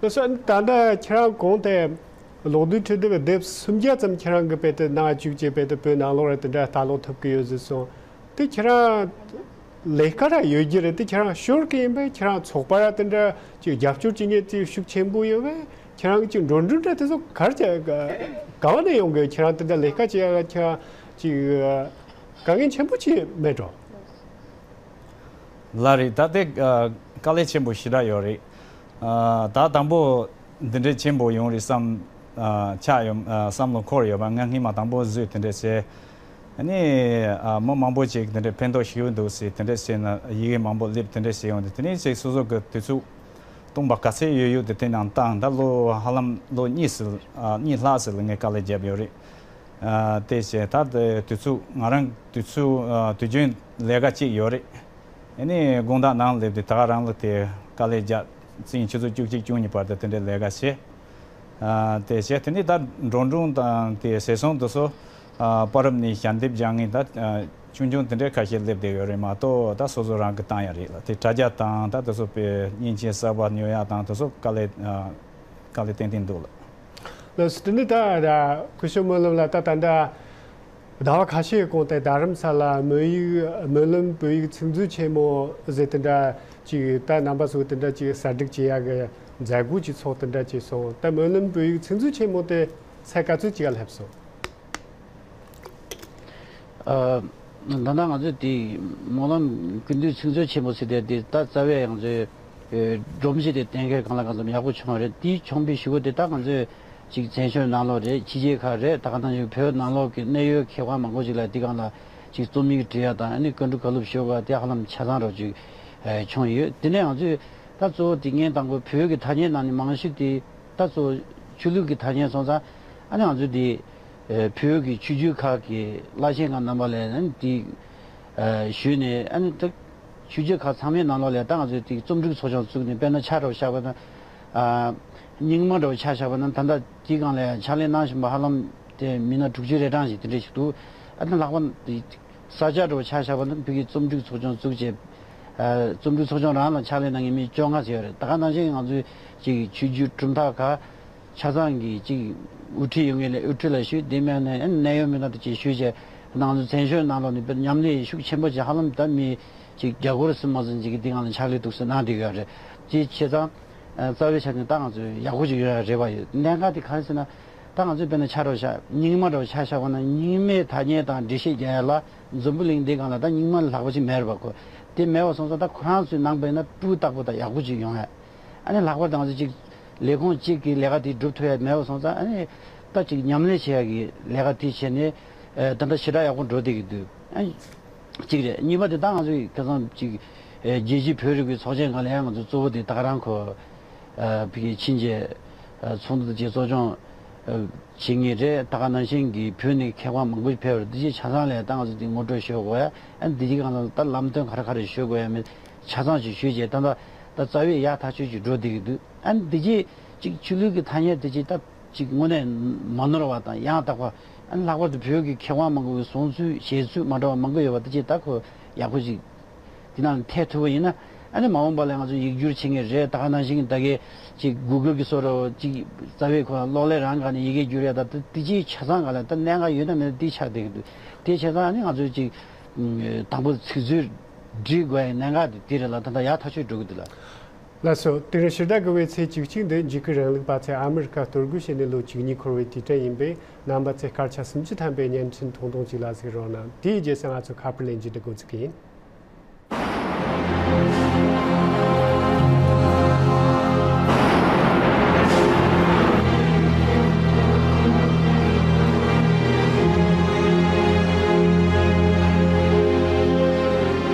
ལགས་སོ། ད་ལྟ་ཁྱེད་རང་གོང་དེ་གློག་རྡུལ་འཕྲུལ་དེབ་དེབ་སུམ་བརྒྱ་ཙམ་ཁྱེད་རང་གིས་དཔེ་དེ་ནང་བཅུག་བྱས་དཔེ་དེ་བོད་ནང་ལོགས་ར་དེ་འདྲ་ལྟ་ཀློག་ཐུབ་ཀྱི་ཡོད་ཟེར་སོང་། དེ་ཁྱེད་རང་ལས་ཀ་ར་ཡོད་རྒྱུ་རེད། དེ་ཁྱེད་རང་ཤོར་གི་ཡིན་པས། ཁྱེད་རང་ཚོགས་པ་ར་དེ་འདྲ་ཅིག་རྒྱབ་སྐྱོར་བྱེད་མཁན་དེ་ཤུགས་ཆེན་པོ་ཡོད་པས། ཁྱེད་རང་ཅིག་འགྲོ་གྲོན་འདྲ་དེ་ཚོ་ག་རེ་བྱས་ག་བ་ནས་ཡོང་གི། ཁྱེད་རང་དེ་འདྲ་ལས་ཀ་བྱེད་ཡ་ཁྱེད་རང་ཅིག་དཀའ་ངལ་ཆེན་པོ་ཅིག་མེད་འགྲོ། ལགས་རེད། ད་དེ་ཨ་དཀའ་ལས་ཆེན་པོ་ཞེ་དྲག་ཡོད་རེད། ཨ་ད་དང་པོ་འདི་འདྲའི་ཆེན་པོ་ཡོང་རེད་བསམ་ ཨ་ཆགས་ཡོད། ཨ་བསམ་བློ་འཁོར་ཡོད་པ། ང་སྔོན་མ་དང་པོ་བཟོས་དེ་འདྲས་བྱས། ཨ་ནི་ཨ་མི་མང་པོ་ཅིག་དེ་འདྲས་ཕན་ཐོགས་ཞིག་འདུག་ཟེར་དེ་འདྲས་བྱས་ན། ཡི་གེ་མང་པོ་སླེབས་དེ་འདྲས་བྱས་ཡོང་དུས། དེ་ནས་ཅིག་སོ་སོ་གི་དུས་ཚོད་སྟོང་པ་ག་ཚད་ཡོད་ཡོད་དེ་དེ་ནང་བཏང་། ད་ལོ་ཧ་ལམ་ལོ་གཉིས་ཟིན། ཨ་གཉིས་ལྷག་ཟིན་ལ་ངས་དཀའ་ལས་བརྒྱབ་ཡོད་རེད། ཨ་དེ་བྱས་ད་དེ་དུས་ཚོད་ང་རང་དུས་ཚོད་ཨ་དུས་རྒྱུན་ལས་ཀ་གཅིག་ཡོད་རེད། ཨ་ནི་དགོང་དག་ནང་སླེབས་དུས་ད་ག་རང་ལ་དེ་དཀའ་ལས་རྒྱག་ཚིན། ཆུ་ཚོད་བཅུ་གཅིག་བཅུ་གཉིས་བར་དུ་དེ་འདྲའི་ལས་ཀ་བྱས། ཨ་དེ་བྱས་དེ་ནས་ད་འགྲོ་འགྲོ་དང་དེ་ཟས་སོང་དེ་ཚོ། ཨ་པར་རིབ་ནས་ཞལ་འདེབས་རྒྱག་མཁན་ད་ཨ་ཆུང་ཆུང་དེ་འདྲའི་ཁ་ཤས་སླེབས་བསྡད་ཡོད་རེད་མ་གཏོགས། ད་སོ་སོ་རང་གིས་བཏང་ཡ་རེད་ལ། དེ་དྲ་རྒྱ་དང་ད་དེ་ཚོ་དཔེ་མཉེན་ཆས་གསར་པ་ཉོ་ཡ་དང་དེ་ཚོ་དཀའ་ལས་ཨ་དཀའ་ལས་ཏན་ཏན་འདུག་ལ། ལགས་སོ། དེ་ནས་ད་ད་སྐུ་ཞབས་སྨོན་ལམ་ལགས། ད་ད་ལྟ་ཟླ་བ་ཁ་ཤས་གོང་དེ་རྡ་རམ་ས་ལ་མོན་ཡིག་སྨོན་ལམ་བོད་ཡིག་ཚིག་མཛོད་ཆེན་མོ་ཟེར་དེ་འདྲ་ཅིག་ད་རྣམ་པ་ཚོ་དེ་འདྲ་ཅིག་གསར་སྒྲིག་བྱེད་ཡག་གི་མཛད་སྒོ་ཅིག་ཚོགས་དེ་འདྲ་ཅིག་སོང་། ད་སྨོན་ལམ་བོད་ཡིག་ཚིག་མཛོད་ཆེན་མོ་དེ་ཚད་ག་ཚོད་ཅིག་ག་སླེབས་སོང་། ཨ་ད་ལྟ་ང་ཚོས་དེ་སྨོན་ལམ་ཀུན་འདུས་ཚིག་མཛོད་ཆེན་མོ་ཟེར་དེ་དེ་ད་རྩ་བའི་ང་ཚོས་ཨེ་སྒྲོམ་གཞི་དེ་གཏན་འཁེལ་གང་ལ་གང་འཚམ་ཡག་པོ་བྱུང་བ་རེད། དེའི་བྱུང་བའི་གཞུག་གུ་དེ་ད་ང་ཚོས་ཅིག་བཙན་བྱོལ་ནང་ལོགས་རེད། ཕྱི་རྒྱལ་ཁག་རེད། ད་ག་ནང་བཞིན་བོད་ནང་ལོགས་ཀྱི་གནད་ཡོད་མཁས་དབང་མང་པོ་ཅིག་ལ་དེ་སྒང་ལ་ཅིག་རྩོམ་ཡིག་འབྲི་ཡ་དང་། ཨ་ནི་བཀའ་འདྲི་བཀའ་སློབ་ཞུ་དགོས་པ་དེ་ཧ་ལམ་ཆ་ཚང་རོགས་ཅིག་ཨེ་བྱུང་ཡོད། དེ་ནས་ང་ཚོས་ད་གཙོ་བོ་དེ་ངས་དང་པོ་བོད་ཀྱི་ཐ་སྙད་ནང་ནས་མང་ཤོས་དེ་ད་གཙོ་བོ་ཆོས་ལུགས་ཀྱི་ཐ་སྙད་སོང་ཙང་། ཨ་ནི་ང་ཚོས་དེ་ཨེ་བོད་ཀྱི་ཆོས་བརྒྱུད་ཁག་གི་བླ་ཆེན་ཁག་རྣམ་པ་ལ་ཨ་ནི་དེ་ཨེ་ཞུས་ནས། ཨ་ནི་ད་ཆོས་བརྒྱུད་ཁག་ཚང་མའི་ནང་ལོགས་ལ་ད་ང་ཚོས་དེ་རྩོམ་སྒྲིག་ཚོགས་ཆུང་བཙུགས་ནས། དཔེར་ན་ཆ་འདྲ་བོ་བཞག་པ་ན། ཨ་རྙིང་མ་འདྲ་བོ་ཆ་བཞག་པ་ན། ད་ལྟ་དེའི་སྒང་ལ་ཕྱག་ལས་གནང་བཞིན་པ་ཧ་ལམ་དེ་མི་སྣ་དྲུག་ཅུ་རེ་གྲངས་ཤིག་དེ་འདྲ་ཞིག་འདུག། ཨ་ནི་ལྷག་པར་དེ་ས་སྐྱ་འདྲ་བོ་ཆ་བཞག་པ་ན་བོད་ཀྱི་རྩོམ་སྒྲིག་ཚོགས་ཆུང་བཙུགས་བྱས། ཨ་རྩོམ་སྒྲིག་ཚོགས་ཆུང་རང་ལ་ཕྱག་ལས་གནང་མཁན་མི་བཅོ་ལྔ་ཙམ་ཡོད་རེད། ད་ག་ནང་བཞིན་ང་ཚོའི་ཅིག་ཆོས་བརྒྱུད་གྲུབ་མཐའ་ཁག་ཆ་ཚང་གི་ཅིག་དབུ་ཁྲིད་ཡོད་མཁན་ལ་དབུ་ཁྲིད་ལ་ཞུས། དེ་མིན་ནས་གནད་ཡོད་མི་སྣ་དེ་ཅིག་ཞུས་བྱས། ང་ཚོ་བཙན་བྱོལ་ནང་ལོགས་ནས་དཔེར་མཉམ་ལས་ཤུགས་ཆེན་པོ་བྱས། ཧ་ལམ་ད་མི་ཅིག་བརྒྱ་སྐོར་ཙམ་མ་ཟིན་ཅིག་གིས་དེ་སྒང་ལ་ཕྱག་ལས་ཐུགས་སུ་གནང་བསྡད་ཡོད་རེད། དེ་བྱས་ཙང་། ཨ་རྩ་བའི་ཆ་ནས་ད་ང་ཚོ་ཡག་པོ་ཞིག་ཡོད་ཡ་རེད་པ། ཡོད། གནད་འགག་དེ་གང་ཟེར་ན། ད་ང་ཚོས་དཔེར་ན་ཆ་འདྲ་བོ་བཞག། རྙིང་མ་འདྲ་བོ་ཆ་བཞག་པ་ན། རྙིང་མའི་ཐ་སྙད་དང་འགྲེལ་བཤད་རྒྱག་ཡ་ལ་འཛམ་བུ་གླིང་འདིའི་སྒང་ལ་ད་རྙིང་མ་ལས་ལྷག་པ་ཅིག་མེད་རེད་པ། ཁོ་དེ་མེད་པ་སོང་ཙང་། ད་ཁོ་རང་ཚོའི་ནང་པའི་ན་སྤུས་དག་པོ་དང་ཡག་པོ་ཅིག་ཡོང་ཡ། ཨ་ནི་ལྷག་པར་དུ་ང་ཚོ་ཅིག་ལས་ཁུངས་གཅིག་གི་ལས་ཀ་དེ་སྒྲུབ་ཐུབ་ཡ་མེད་པ་སོང་ཙང་། ཨ་ནི་ད་ཅིག་མཉམ་ལས་བྱེད་ཡ་གི་ལས་ཀ་དེ་བྱས་ནས། ཨ་ད་ལྟ་ཞེ་དྲག་ཡག་པོ་འགྲོ་བསྡད་ཀྱི་འདུག། ཨ་གཅིག་རེད། གཉིས་པ་དེ་ད་ང་ཚོས་ཁ་སང་ཅིག་ཨེ་རྒྱལ་སྤྱིའི་བོད་རིག་པའི་ཚོགས་ཆེན་སྒང་ལ་ཡང་ང་ཚོ་གཙོ་བོ་དེ་ད་ག་རང་ཁོ་ཨ་ཕ་གིར་ཕྱིན་བྱས་ཨ་ཚོགས་འདུ་དེ་ཅིག་གཙོ་སྐྱོང་ཨ་བྱེད་ངེས་རེད། ད་ག་ནང་བཞིན་གྱི་བོད་ནས་མཁས་དབང་མང་པོ་ཕེབས་པ་རེད། དེ་ཅིག་ཆ་ཚང་ལ་ད་ང་ཚོ་དེ་ངོ་སྤྲོད་ཞུ་དགོས་ཡ། ཨ་འདི་ཅིག་སྒང་ལ་ད་ལམ་སྟོན་ག་རེ་ག་རེ་ཞུ་དགོས་ཡ་མེད། ཆ་ཚང་ཅིག་ཞུས་བྱས། ད་ད་ད་རྩ་བའི་ཡག་ཐག་ཆོད་ཅིག་འགྲོ་བསྡད་ཀྱི་འདུག། ཨ་འདི་ཅིག་ཅིག་ཆོས་ལུགས་ཀྱི་ཐ་སྙད་དེ་ཅིག་ད་ཅིག་དངོས་གནས་མ་ནོར་བ་དང་ཡང་དག་པ། ཨ་ནི་ལྷག་པར་དུ་བོད་ཀྱི་མཁས་དབང་མང་པོའི་གསུང་ཚུལ་བཞེད་ཚུལ་མ་འདྲ་བ་མང་པོ་ཡོད་པ་དེ་ཅིག་ད་ཁོ་ཡག་པོ་ཅིག་དེ་ནང་ཐེག་ཐུབ་པ་ཡིན་ན། ཨ་ནི་མ་འོངས་པ་ལ་ང་ཚོ་ཡིག་སྒྱུར་བྱེད་མཁན་རེད། ད་ག་ནང་བཞིན་ད་གའི་ཅིག་གུ་གལ་གྱི་བཟོ་འདྲ་བོ་ཅིག་རྩ་བའི་ཁོ་གློག་ཀླད་རང་སྒང་ནས་ཡི་གེ་བསྒྱུར་ཡ། ད་དེ་ཅིག་ཆ་ཚང་སྒང་ལ་ད་གནད་འགག་ཡོད་ན་མེད་ན་དེ་ཆགས་བསྡད་ཀྱི་འདུག། དེ་བྱས་ཙང་ཨ་ནི་ང་ཚོས་ཅིག་དང་པོ་ཚིག་མཛོད་སྒྲིག་དགོས་ཡ་གནད་འགག་དེ་དེ་རེད་ལ། ད་ད་ཡག་ཐག་ཆོད་འགྲོ་གི་འདུག་ལ། ལགས་སོ། དེ་རིང་ཕྱི་ཟླ་དགུ་པའི་ཚེས་བཅུ་གཅིག་འདི་འཇིགས་སྐུལ་རིང་ལུགས་པ་ཚོས་ཨ་མི་རི་ཀར་གཏོར་རྒོལ་བྱས་ནས་ལོ་བཅུ་གཉིས་འཁོར་བའི་དུས་དྲན་ཡིན་པས། རྣམ་པ་ཚོས་སྐར་ཆ་སུམ་ཅུ་ཐམ་པའི་བརྙན་འཕྲིན་ཐུང་ཐུང་ཅིག་ལ་གཟིགས་རོགས་གནང་། དེའི་རྗེས་སུ་ང་ཚོ་ཁ་པར་ལེན་རྒྱུ་འདི་འགོ་འཛུགས་ཀྱི་ཡིན།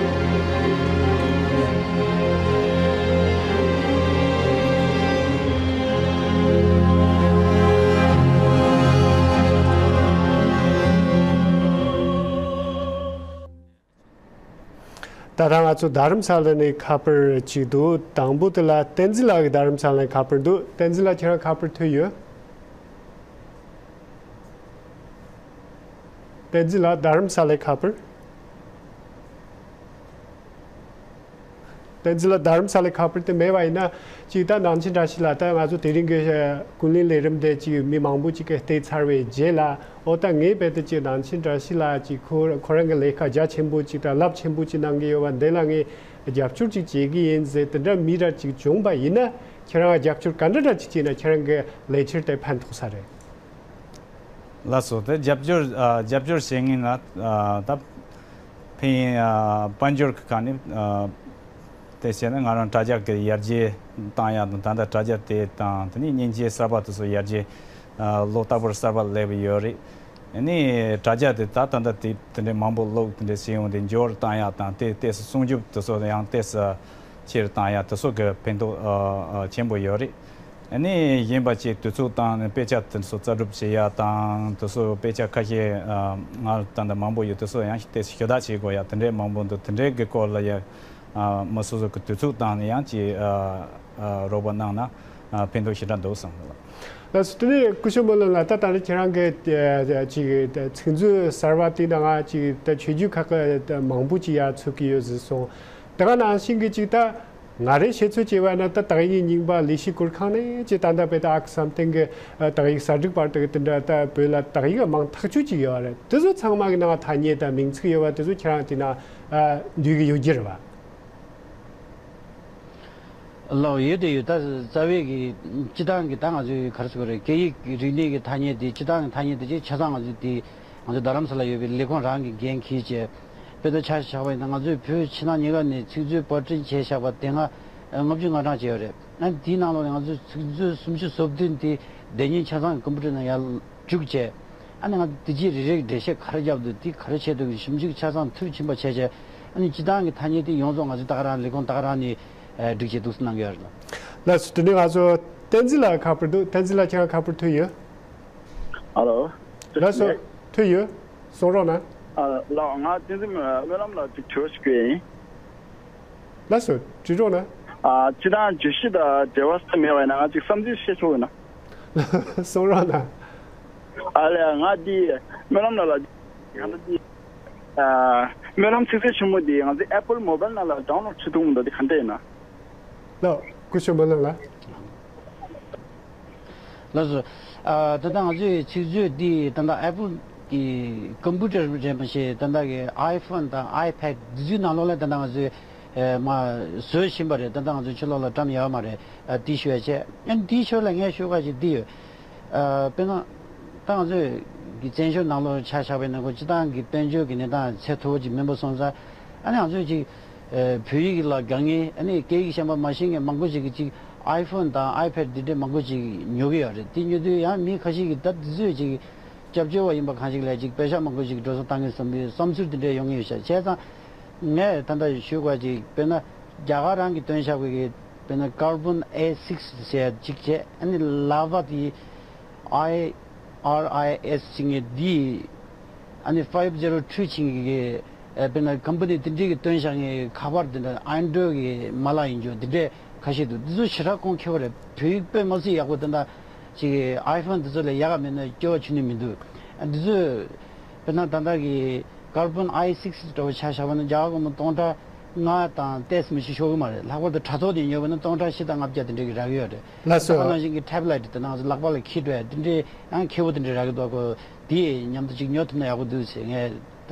ད་ལྟ་ང་ཚོ་རྡ་རམ་ས་ལ་ནས་ཁ་པར་གཅིག་འདུག། དང་པོ་དེ་ལ་བསྟན་འཛིན་ལགས་ཀྱི་རྡ་རམ་ས་ལ་ནས་ཁ་པར་འདུག། བསྟན་འཛིན་ལགས་ཁྱེད་རང་ཁ་པར་ཐོན་ཡོད། བསྟན་འཛིན་ལགས་རྡ་རམ་ས་ལའི་ཁ་པར། བསྟན་འཛིན་ལགས་རྡ་རམ་ས་ལའི་ཁ་པར་དེ་མེད་པ་ཡིན་ན། ཅིག་ད་ནང་ཆེན་བཀྲ་ཤིས་ལགས། ད་ང་ཚོ་དེ་རིང་གི་ཀུན་གླེང་ལས་རིམ་དེ་ཅིག་མི་མང་པོ་ཅིག་གིས་བལྟས་ཚར་བའི་རྗེས་ལ། འོ་ད་ངས་རྦད་དེ་ཅིག་ནང་ཆེན་བཀྲ་ཤིས་ལགས་ཅིག་ཁོ་ཁོ་རང་གི་ལས་ཀ་རྒྱ་ཆེན་པོ་ཅིག་དང་རླབས་ཆེན་པོ་ཅིག་གནང་གི་ཡོད་པ་འདི་ལ་ངས་རྒྱབ་སྐྱོར་ཅིག་བྱེད་ཀྱི་ཡིན་ཟེར་དེ་འདྲ་མི་ར་ཅིག་བྱུང་པ་ཡིན་ན། ཁྱེད་རང་རྒྱབ་སྐྱོར་ག་འདྲ་འདྲ་ཅིག་བྱས་ན་ཁྱེད་རང་གི་ལས་འཆར་དེ་ཕན་ཐོགས་ས་རེད། ལགས་སོ། དེ་རྒྱབ་སྐྱོར་ཨ་རྒྱབ་སྐྱོར་བྱེད་མཁན་ལ་ཨ་ད་ཕན་ཡོན་ཨ་དཔལ་འབྱོར་གྱི་ཁ་ནས་ཨ་དེ་བྱས་ན་ང་རང་དྲ་རྒྱ་གི་ཡར་རྒྱས་བཏང་ཡག་དང་། ད་ལྟ་དྲ་རྒྱ་དེ་དང་དེ་ནས་མཉེན་ཆས་གསར་པ་དེ་ཚོ་ཡར་རྒྱས་ ཨ་ལོ་རྟག་པར་གསར་པ་སླེབས་ཡོད་རེད། ཨ་ནི་དྲ་རྒྱ་དེ་ད་ད་ལྟ་དེ་དེ་འདྲའི་མང་པོ་ཀློག་དེ་འདྲ་བྱེད་ཡོང་དུས་མགྱོགས་རུ་བཏང་ཡག་དང་དེ་ཏོག་ཙམ་སྲུང་སྐྱོབ་དེ་ཚོ་ཡང་ཏོག་ཙམ་ཆེ་རུ་བཏང་ཡག་དེ་ཚོ་གི་ཕན་ཐོགས་ཨ་ཨ་ཆེན་པོ་ཡོད་རེད། ཨ་ནི་གཞན་པ་ཅིག་དུས་ཚོད་བཏང་ནས་དཔེ་ཆ་དེ་ཚོ་རྩད་གྲུབ་བྱེད་ཡག་དང་དེ་ཚོ་དཔེ་ཆ་ཁ་ཤས་ཨ་ང་ད་ལྟ་མང་པོ་ཡོད་དེ་ཚོ་ཡང་ཏོག་ཙམ་ཞུ་དག་བྱེད་དགོས་ཡག་དེ་འདྲའི་མང་པོ་འདུག་དེ་འདྲའི་གི་སྐོར་ལ་ཡ་ཨ་མི་སོ་སོ་གི་དུས་ཚོད་བཏང་ནས་ཡང་ཅིག་ཨ་ཨ་རོགས་པ་གནང་ན་ཨ་ཕན་ཐོགས་ཞེ་དྲག་འདུག་བསམ་གི་ལགས། ལགས་སོ། དེ་ནས་སྐུ་ཞབས་སྨོན་ལམ་ལགས། ད་ད་རེས་ཁྱེད་རང་གི་ཨ་ཅིག་ཚིག་མཛོད་གསར་པ་དེ་ནང་ང་ཅིག་ད་ཆོས་བརྒྱུད་ཁག་གི་མང་པོ་ཅིག་ཡར་ཚུད་ཀྱི་ཡོད་ཟེར་སོང་། དེ་ག་ནང་བཞིན་གྱི་ཅིག་ད་ང་རའི་ཤེས་ཚོད་བྱས་པ་ན་ད་དག་ཡིག་རྙིང་པ་ལས་བྱེད་སྐོར་ཁང་ནས་ཅིག་ད་ལྟ་བོད་ད་ཨ་ཁུ་བསམ་གཏན་གྱི་ཨ་དག་ཡིག་གསར་སྒྲིག་བར་དུ་གི་དེ་འདྲ་ད་བོད་ལ་དག་ཡིག་མང་ཐག་ཆོད་ཅིག་ཡོད་རེད། དེ་ཚོ་ཚང་མ་གི་ནང་ཐ་སྙད་དང་མིང་ཚིག་ཡོད་པ་དེ་ཚོ་ཁྱེད་རང་དེ་ན་ཨ་འདུས་ཀྱི་ཡོད་རྒྱུ་རེད་བ། ལགས་ཡོད་དེ་ཡོད། ད་རྩ་བའི་གི་སྤྱི་བཏང་གི་ད་ང་ཚོའི་ག་རེ་ཟེར་དགོས་རེད། སྐད་ཡིག་རིག་གནས་ཀྱི་ཐ་སྙད་དེ་སྤྱི་བཏང་གི་ཐ་སྙད་དེ་ཅིག་ཆ་ཚང་ང་ཚོའི་དེ་ང་ཚོ་རྡ་རམ་ས་ལ་ཡོད་པའི་ལས་ཁུངས་རང་གི་འགན་འཁྱེར་བྱས་དཔེ་ལྟ་ཆ་བཞག་པ་ཡིན་ན། ང་ཚོའི་བོད་ཕྱི་ནང་གཉིས་ཀ་ནས་ཚིག་མཛོད་པར་སྐྲུན་བྱས་བཞག་པ་དེ་སྔ་ལྔ་བཅུ་ང་གྲངས་བྱས་ཡོད་རེད། ཨ་དེའི་ནང་ལོགས་ནས་ང་ཚོའི་ཚིག་མཛོད་སུམ་ཅུ་སོ་བདུན་དེ་སྡེ་ཉིན་ཆ་ཚང་གི་ཀམ་པུ་ཊར་ནང་ཡར་བཅུག་བྱས། ཨ་ནི་ང་ཚོ་དེ་རྗེས་རེ་རེ་གི་འགྲེལ་བཤད་ག་རེ་བརྒྱབ་འདུག་དེ་ག་རེ་བྱས་འདུག་གི་ཞིབ་འཇུག་ཆ་ཚང་མཐིལ་ཕྱིན་པ་བྱས་བྱས། ཨ་ནི་སྤྱི་བཏང་གི་ཐ་སྙད་དེ་ཡོངས་རྫོགས་ང་ཚོ་ད་ག་རང་ལས་ཁུངས་ད་ག་རང་ནས་ཨ་སྒྲིག་བྱས་འདུག་སེ་གནང་གི་ཡོད་རེད། ལགས་སོ། དེ་ནས་ང་ཚོ་བསྟན་འཛིན་ལགས་ཁ་པར་འདུག་བསྟན་འཛིན་ལགས་ཁྱེད་རང་ཁ་པར་ཐོན་ཡོད། ཨ་ལོ། ལགས་སོ། ཐོན་ཡོད། གསུང་རོགས་གནང་། ཨ་ལགས། ང་བསྟན་འཛིན་སྨོན་ལམ་ལ་ཅིག་དྲི་བ་ཞིག་བཀོད་ཡིན། ལགས་སོ། དྲི་རོགས་གནང་། ཨ་སྤྱི་བཏང་བརྗོད་གཞི་དང་འབྲེལ་བ་ས་མེད་པ་ཡིན་ན་ང་ཅིག་བསམ་ཚུལ་བཤད་ཆོག་ཡིན་ན། གསུང་རོགས་གནང་། ཨ་ལས། ང་འདི་སྨོན་ལམ་ལགས་ལ་གང་ལྟར་འདི་ཨ་སྨོན་ལམ་ཚིག་མཛོད་ཆེན་མོ་འདི་ང་ཚོའི་Apple Mobile ནང་ལ་ཌའོན་ལོཌ་བྱེད་ཐུབ་མི་འདུག་འདི་གང་འདྲ་ཡིན་ན། ལགས། སྐུ་ཞབས་སྨོན་ལམ་ལགས། ལགས་སོ། ཨ་ད་ལྟ་ང་ཚོའི་ཚིག་མཛོད་འདི་ད་ལྟ་Apple་གི་ཀམ་པུ་ཊར་རེད་མ་ཤེས། ད་ལྟ་གི་iPhone་དང་iPad་འདི་ཚོའི་ནང་ལོགས་ལ་ད་ལྟ་ང་ཚོས་ཨེ་མ་བཟོས་བཞིན་པ་རེད། ད་ལྟ་ང་ཚོའི་ཕྱི་ལོགས་ལ་བཀྲམ་ཡོད་མ་རེད། ཨ་འདི་ཞུ་ཡ་བྱས། ཨ་འདིའི་ཞོར་ལ་ངས་ཞུ་དགོས་ཅིག་འདི་ཡོད། ཨ་དཔེར་ན་ད་ང་ཚོས་གི་བཙན་བྱོལ་ནང་ལོགས་ཆ་བཞག་པ་ཡིན་ན་ཁོ་སྤྱི་བཏང་གི་དཔལ་འབྱོར་གྱི་གནས་སྟངས་ཚད་མཐོ་པོ་ཅིག་མིན་པ་སོང་ཙང་། ཨ་ནི་ང་ཚོས་ཅིག་ཨ་བོད་ཡིག་ལ་དགའ་མཁན། ཨ་ནི་སྐད་ཡིག་གཞན་པ་མ་ཤེས་མཁན་མང་པོ་ཅིག་གིས་ཅིག་iPhone་དང་iPad་འདི་འདྲའི་མང་པོ་ཅིག་ཉོ་གི་ཡོད་རེད། དེ་ཉོ་དུས་ཡང་མི་ཁ་ཤས་ཀྱིས་ད་འདི་ཚོས་ཅིག་སྐྱབས་བཅོལ་བ་ཡིན་པ་གང་ཞིག་ལ་ཅིག་པེ་ཤག་མང་པོ་ཅིག་འགྲོ་སོང་བཏང་གི་བསམ་པའི་བསམ་ཚུལ་འདི་འདྲ་ཡོང་གི་ཡོད་ཤག་བྱས་ཙང་ངས་ད་ལྟ་ཞུ་དགོས་ཅིག་དཔེར་ན་རྒྱ་གར་རང་གིས་བཏོན་བཞག་པའི་གི་དཔེར་ན་Carbon A six་ཟེར་ཅིག་བྱས། ཨ་ནི་ལ་བ་དེ་I R I S་ཅིག་ངས་འདི་ཨ་ནི་five zero two་ཅིག་གི་ཨ་དཔེར་ན་ཀམ་པ་ནི་དེ་འདྲའི་གི་བཏོན་བཞག་ངའི་ཁ་པར་དེ་འདྲ་Android་གི་མ་ལག་ཡིན་རྒྱུ་དེ་འདྲའི་ཁ་ཤས་འདུག་འདི་ཚོ་ཞེ་དྲག་གོང་ཁེ་པོ་རེད། བོད་ཡིག་དཔེ་མ་སྲིད་ཡག་པོ་དེ་འདྲ་ཅིག་iPhone་དེ་ཚོ་ལས་ཡག་ག་མེད་ན་སྐྱོ་བ་ཆུ་ནི་མི་འདུག་ཨ་འདི་ཚོ་དཔེར་ན་ད་ལྟ་གི་Carbon I six་འདྲ་བོ་ཆ་བཞག་པ་ན་རྒྱ་གར་སྒོར་མོ་སྟོང་ཕྲག་ལྔ་དང་ཏོག་ཙམ་མི་ཤི་ཤོར་གི་མ་རེད། ལྷག་པར་དུ་དྲ་ཐོག་ནས་ཉོས་པ་ན་སྟོང་ཕྲག་བཞི་དང་ལྔ་བརྒྱ་དེ་འདྲ་གི་རག་གི་ཡོད་རེད། ལགས་སོ། ད་ག་ནང་བཞིན་གྱི་tablet་དེ་ནང་ལག་པ་ལ་འཁྱེར་འགྲོ་ཡ་དེ་འདྲའི་ཡང་ཁེ་པོ་དེ་འདྲ་རག་གི་འདུག་གོ། དེ་མཉམ་དུ་ཅིག་ཉོ་ཐུབ་ན་ཡག་པོ་འདུག་ཟེར་ངས་ད་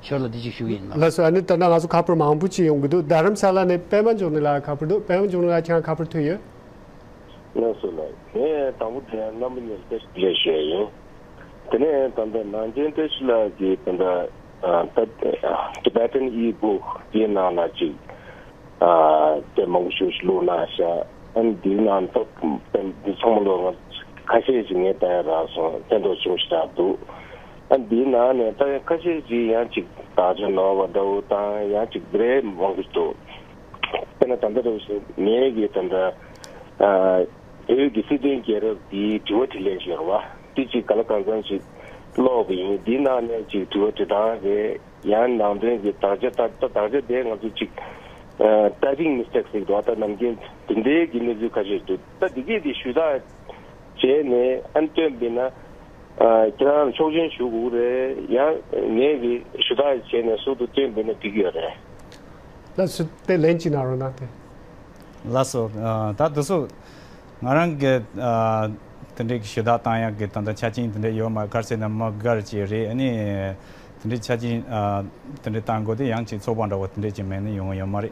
ཞོར་ལ་དེ་ཅིག་ཞུ་གི་ཡིན། ལགས་སོ། ཨ་ནི་ད་ལྟ་ང་ཚོ་ཁ་པར་མང་པོ་ཅིག་ཡོང་གི་འདུག་རྡ་རམ་ས་ལ་ནས་པད་མ་འབྱུང་གནས་ལགས་ཁ་པར་འདུག་པད་མ་འབྱུང་གནས་ལགས་ཁྱེད་རང་ཁ་པར་ཐོན་ཡོད། ལགས་སོ་ལགས། ངས་དང་པོ་དེ་ཡང་རྣམ་པ་གཉིས་ལ་བཀྲ་ཤིས་བདེ་ལེགས་ཞུ་ཡ་ཡིན། དེ་ནས་ད་ལྟ་ནང་ཆེན་བཀྲ་ཤིས་ལགས་ཀྱིས་ད་ལྟ་ཨ་ད་Tibetan e-book་དེའི་ནང་ལ་ཅིག་ཨ་དེབ་མང་པོ་ཞིག་བླུགས་གནང་ཤག་ཨ་ནི་འདིའི་ནང་ད་འདི་ཚང་མ་ལོ་ང་ཁ་ཤས་ཤིག་ངས་ལྟ་ཡ་རག་སོང་། ཕན་ཐོགས་ཆེན་པོ་ཞིག་རག་འདུག་ཨ་ནི་འདིའི་ནང་ནས་ད་ཁ་ཤས་ཤིག་ཡང་ཅིག་དག་ཆ་ནོར་བ་འདྲ་བོ་དང་ཡང་ཅིག་འདི་འདྲའི་མང་པོ་ཞིག་འདུག་དཔེར་ན་ད་ལྟ་འདྲ་བོ་ཞིག་ངས་ཀྱི་ད་ལྟ་ཨ། བོད་ཀྱི་སྲིད་དོན་རྒྱལ་རབས་འདིའི་དྲི་བ་དྲིས་ལན་ཞིག་ཡོད་རེད་བ། འདི་ཅིག་ག་ལ་གང་འཚམ་ཞིག་ཀློག་པ་ཡིན། འདིའི་ནང་ནས་ཅིག་དྲི་བ་དྲི་སྟངས་རེད། ཡང་ནང་དོན་གྱི་དག་ཆ་ད་ལྟ་དག་ཆ་དེ་ང་ཚོ་ཅིག་ཨ་typing mistake་ཟེར་གྱི་འདུག་ད་ནམ་རྒྱུན་དེ་འདྲའི་གི་གནས་ཚུལ་ཁ་ཤས་འདུག་ད་འདི་གས་དེ་ཞུ་དག་བྱས་ནས་ཨ་ནི་སྟོན་པ་ཡིན་ན་ཨ་ཁྱེད་རང་ལ་ཆོག་མཆན་ཞུ་དགོས་རེད། ཡང་ངས་གི་ཞུ་དག་བྱས་ནས་ཟུར་དུ་སྟོན་པ་ཡིན་ན་འགྲིག་གི་ཡོད་རེད། ལགས་སོ། དེ་ལན་གཅིག་གནང་རོགས་གནང་སྟེ། ལགས་སོ། ཨ་ད་དེ་ཚོ་ང་རང་གི་ཨ་དེ་འདྲའི་གི་ཞུ་དག་བཏང་ཡག་གི་ད་ལྟ་ཆ་རྐྱེན་དེ་འདྲ་ཡོད་མ་རེད། ག་རེ་ཟེར་ན་མི་སྒེར་གྱི་རེད། ཨ་ནི་དེ་འདྲའི་ཆ་རྐྱེན་ཨ་དེ་འདྲའི་བཏང་དགོས་དེ་ཡང་ཅིག་ཚོགས་པ་འདྲ་བོ་དེ་འདྲའི་ཅིག་མེད་ན་ཡོང་ཡོད་མ་རེད།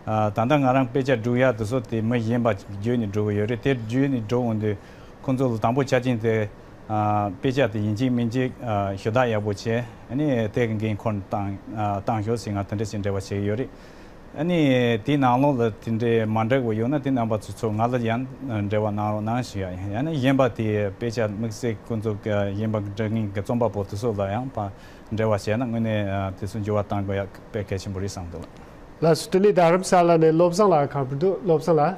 ཨ་ད་ལྟ་ང་རང་དཔེ་ཆ་སྒྲུག་ཡག་དེ་ཚོ་དེ་མི་གཞན་པ་བརྒྱུད་ནས་སྒྲུག་གི་ཡོད་རེད། དེ་བརྒྱུད་ནས་སྒྲུག་འོང་དུས་ཁོང་ཚོ་ལ་དང་པོ་ཆ་རྐྱེན་དེ་ཨ་དཔེ་ཆ་དེ་ཡིན་གཅིག་མིན་གཅིག་ཨ་ཞུ་དག་ཡག་པོ་བྱས། ཨ་ནི་དེ་གི་འགན་ཁུར་བཏང་ཨ་བཏང་ཤོག་ཟེར་ང་དེ་འདྲ་ཞིག་འབྲེལ་བ་བྱེད་ཀྱི་ཡོད་རེད། ཨ་ནི་དེའི་ནང་ལོགས་ལ་དེ་འདྲའི་མ་འགྲིག་པ་ཡོད་ན་དེ་རྣམ་པ་ཚོ་ཚོ་ང་ལ་ཡང་འབྲེལ་བ་གནང་རོགས་གནང་ཞུ་ཡ་ཡིན། ཡང་ན་གཞན་པ་དེ་དཔེ་ཆ་དམིགས་བསལ་ཁོང་ཚོ་གཞན་པ་འབྲི་མཁན་གྱི་རྩོམ་པ་པོ་དེ་ཚོ་ལ་ཡང་ཕར་འབྲེལ་བ་བྱས་ན་དངོས་གནས་དེ་ཚོ་འགྱུར་བ་གཏོང་དགོས་ཡ་དཔེ་གལ་ཆེན་པོ་རེད་བསམ་འདུག། ལགས་སོ། དེ་ནས་རྡ་རམ་ས་ལ་ནས་བློ་བཟང་ལགས་ག་པར་འདུག། བློ་བཟང་ལགས།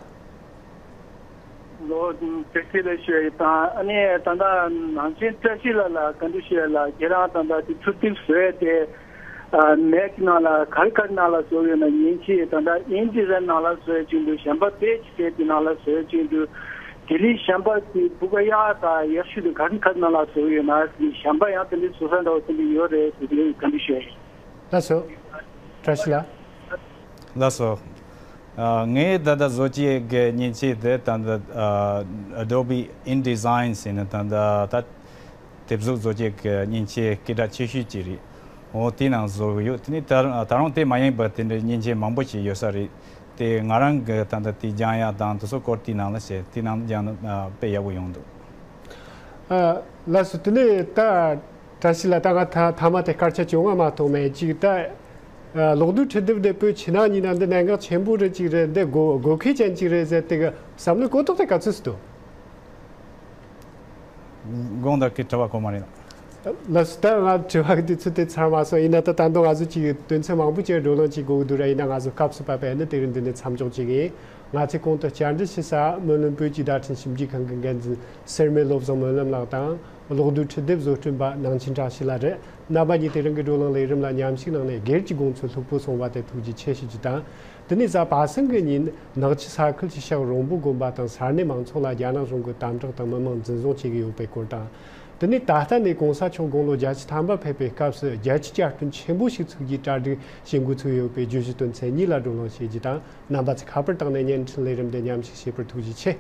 ལོ་བསྟན་འཛིན་ལགས་ཞུ་ཡ་ཡིན། ད་ཨ་ནི་ད་ལྟ་ནང་ཆེན་བཀྲ་ཤིས་ལགས་ལ་བཀའ་འདྲི་ཞུ་ཡ་ལ། ཁྱེད་རང་ད་ལྟ་དེ་འཕྲུལ་དེབ་བཟོ་ཡ་དེ་ཨ་མེག་ནང་ལ་ག་རེ་ག་རེ་ནང་ལ་བཟོ་ཡོད་ན། མཉེན་ཆས་ད་ལྟ་ཨིན་ཌི་ཛའིན་ནང་ལ་བཟོ་ཡ་ཅིག་འདུག། གཞན་པ་དཔེ་ཅིག་དེ་དེ་ནང་ལ་བཟོ་ཡ་ཅིག་འདུག། དེ་ནས་གཞན་པ་དེ་སྤུས་ཀ་ཡག་དང་ཡག་ཤོས་དེ་ག་རེ་ག་རེ་ནང་ལ་བཟོ་ཡོད་ན། གཞན་པ་ཡང་དེ་འདྲའི་བཟོ་ས་འདྲ་བོ་དེ་འདྲ་ཡོད་རེད་ཟེར་དེ་བཀའ་འདྲི་ཞུ་ཡ་ཡིན། ལགས་སོ། བཀྲ་ཤིས་ལགས། ལགས་སོ། ཨ། ངས་ད་ལྟ་བཟོ་བྱེད་ཀྱི་མཉེན་ཆས་དེ་ད་ལྟ་ཨ་Adobe InDesign ཟེར་ནས་ད་ལྟ་ད་དེབ་གཟུགས་བཟོ་བྱེད་ཀྱི་མཉེན་ཆས་སྐད་གྲགས་ཆེ་ཤོས་ཅིག་རེད། འོ་དེའི་ནང་བཟོ་གི་ཡོད། དེ་ནས་ད་ད་རུང་དེ་མ་ཡིན་པ་དེ་འདྲའི་མཉེན་ཆས་མང་པོ་ཞིག་ཡོད་ས་རེད། དེ་ང་རང་གི་ད་ལྟ་དེ་སྦྱང་ཡག་དང་དེ་ཚོ་སྐོར་དེའི་ནང་ལ་བྱས། དེའི་ནང་སྦྱང་ན་ཨ་དཔེ་ཡག་པོ་ཡོང་འདུག། ཨ། ལགས་སོ། དེ་ནས་ད་བཀྲ་ཤིས་ལགས། ད་ང་ཐ་ཐ་མ་དེ་སྐར་ཆ་བཅོ་ལྔ་མ་གཏོགས་མེད། ཅིག་ད་ཨ་གློག་རྡུལ་འཕྲུལ་དེབ་འདི་བོད་ཕྱི་ནང་གཉིས་ན་འདི་གནད་འགག་ཆེན་པོ་རེད། ཅིག་རེད། འདི་དགོས་དགོས་གལ་ཅན་ཅིག་རེད་ཟེར་དེ་གི་བསམ་བློའི་གོ་རྟོགས་དེ་ག་ཚོད་ཙམ་འདུག། དགོངས་དག་གི་དྲི་བ་གོ་མ་རེད། ལགས་སོ། ད་ང་དྲི་བ་གི་དུས་ཚོད་དེ་ཚར་མ་སོང་། ཡིན་ན་ད་ད་དུང་ང་ཚོ་ཅིག་དོན་ཚན་མང་པོ་ཅིག་བགྲོ་གླེང་བྱེད་དགོས་ཀྱི་འདུག་ར། ཡིན་ན་ང་ཚོ་སྐབས་སུ་བབས་པ་ཡིན་ན་དེ་རིང་འདི་ནས་མཚམས་འཇོག་བྱེད་ཀྱི་ཡིན། ང་ཚོས་གོང་དུ་བཅར་འདྲི་ཞུ་ས་སྨོན་ལམ་བོད་ཀྱི་བརྡ་འཕྲིན་ཞིབ་འཇུག་ཁང་གི་འགན་འཛིན་སེར་སྨད་བློ་བཟང་སྨོན་ལམ་ལགས་དང་། གློག་རྡུལ་འཕྲུལ་དེབ་བཟོ་སྐྲུན་པ་ནང་ཆེན་བཀྲ་ཤིས་ལགས་རེད། རྣམ་པ་གཉིས་དེ་རིང་གི་བགྲོ་གླེང་ལས་རིམ་ལ་མཉམ་ཞུགས་གནང་ནས་སྒེར་གྱི་དགོངས་ཚུལ་ལྷུག་པོ་གསུངས་པ་དེ་ཐུགས་རྗེ་ཆེ་ཞུ་རྒྱུ་དང་། དེ་ནས་གཟའ་པ་སངས་ཀྱི་ཉིན་ནག་ཆུ་ས་ཁུལ་གྱི་ཤག་རོང་པོ་དགོན་པ་དང་ས་གནས་མང་ཚོགས་ལ་རྒྱ་ནག་གཞུང་གིས་དམ་དྲག་དང་མི་མང་འཛིན་བཟུང་བྱེད་ཀྱི་ཡོད་པའི་སྐོར་དང་། དེ་ནས་ད་ལྟ་ནས་གོང་ས་མཆོག་དགུང་ལོ་བརྒྱད་ཅུ་ཐམ་པ་ཕེབས་པའི་སྐབས་སུ་རྒྱལ་སྤྱིའི་བསྐྱར་སྐྲུན་ཆེན་པོ་ཞིག་ཚུགས་རྒྱུའི་གྲ་སྒྲིག་བྱེད་འགོ་ཚུགས་ཡོད་པའི་བརྗོད་གཞི་དོན་ཚན་གཉིས་ལ་བགྲོ་གླེང་བྱེད་རྒྱུ་དང་། རྣམ་པ་ཚོས་ཁ་པར་བཏང་ནས་བརྙན་འཕྲིན་ལས་རིམ་དེ་མཉམ་ཞུགས་བྱེད་པར་ཐུགས་རྗེ་ཆེ།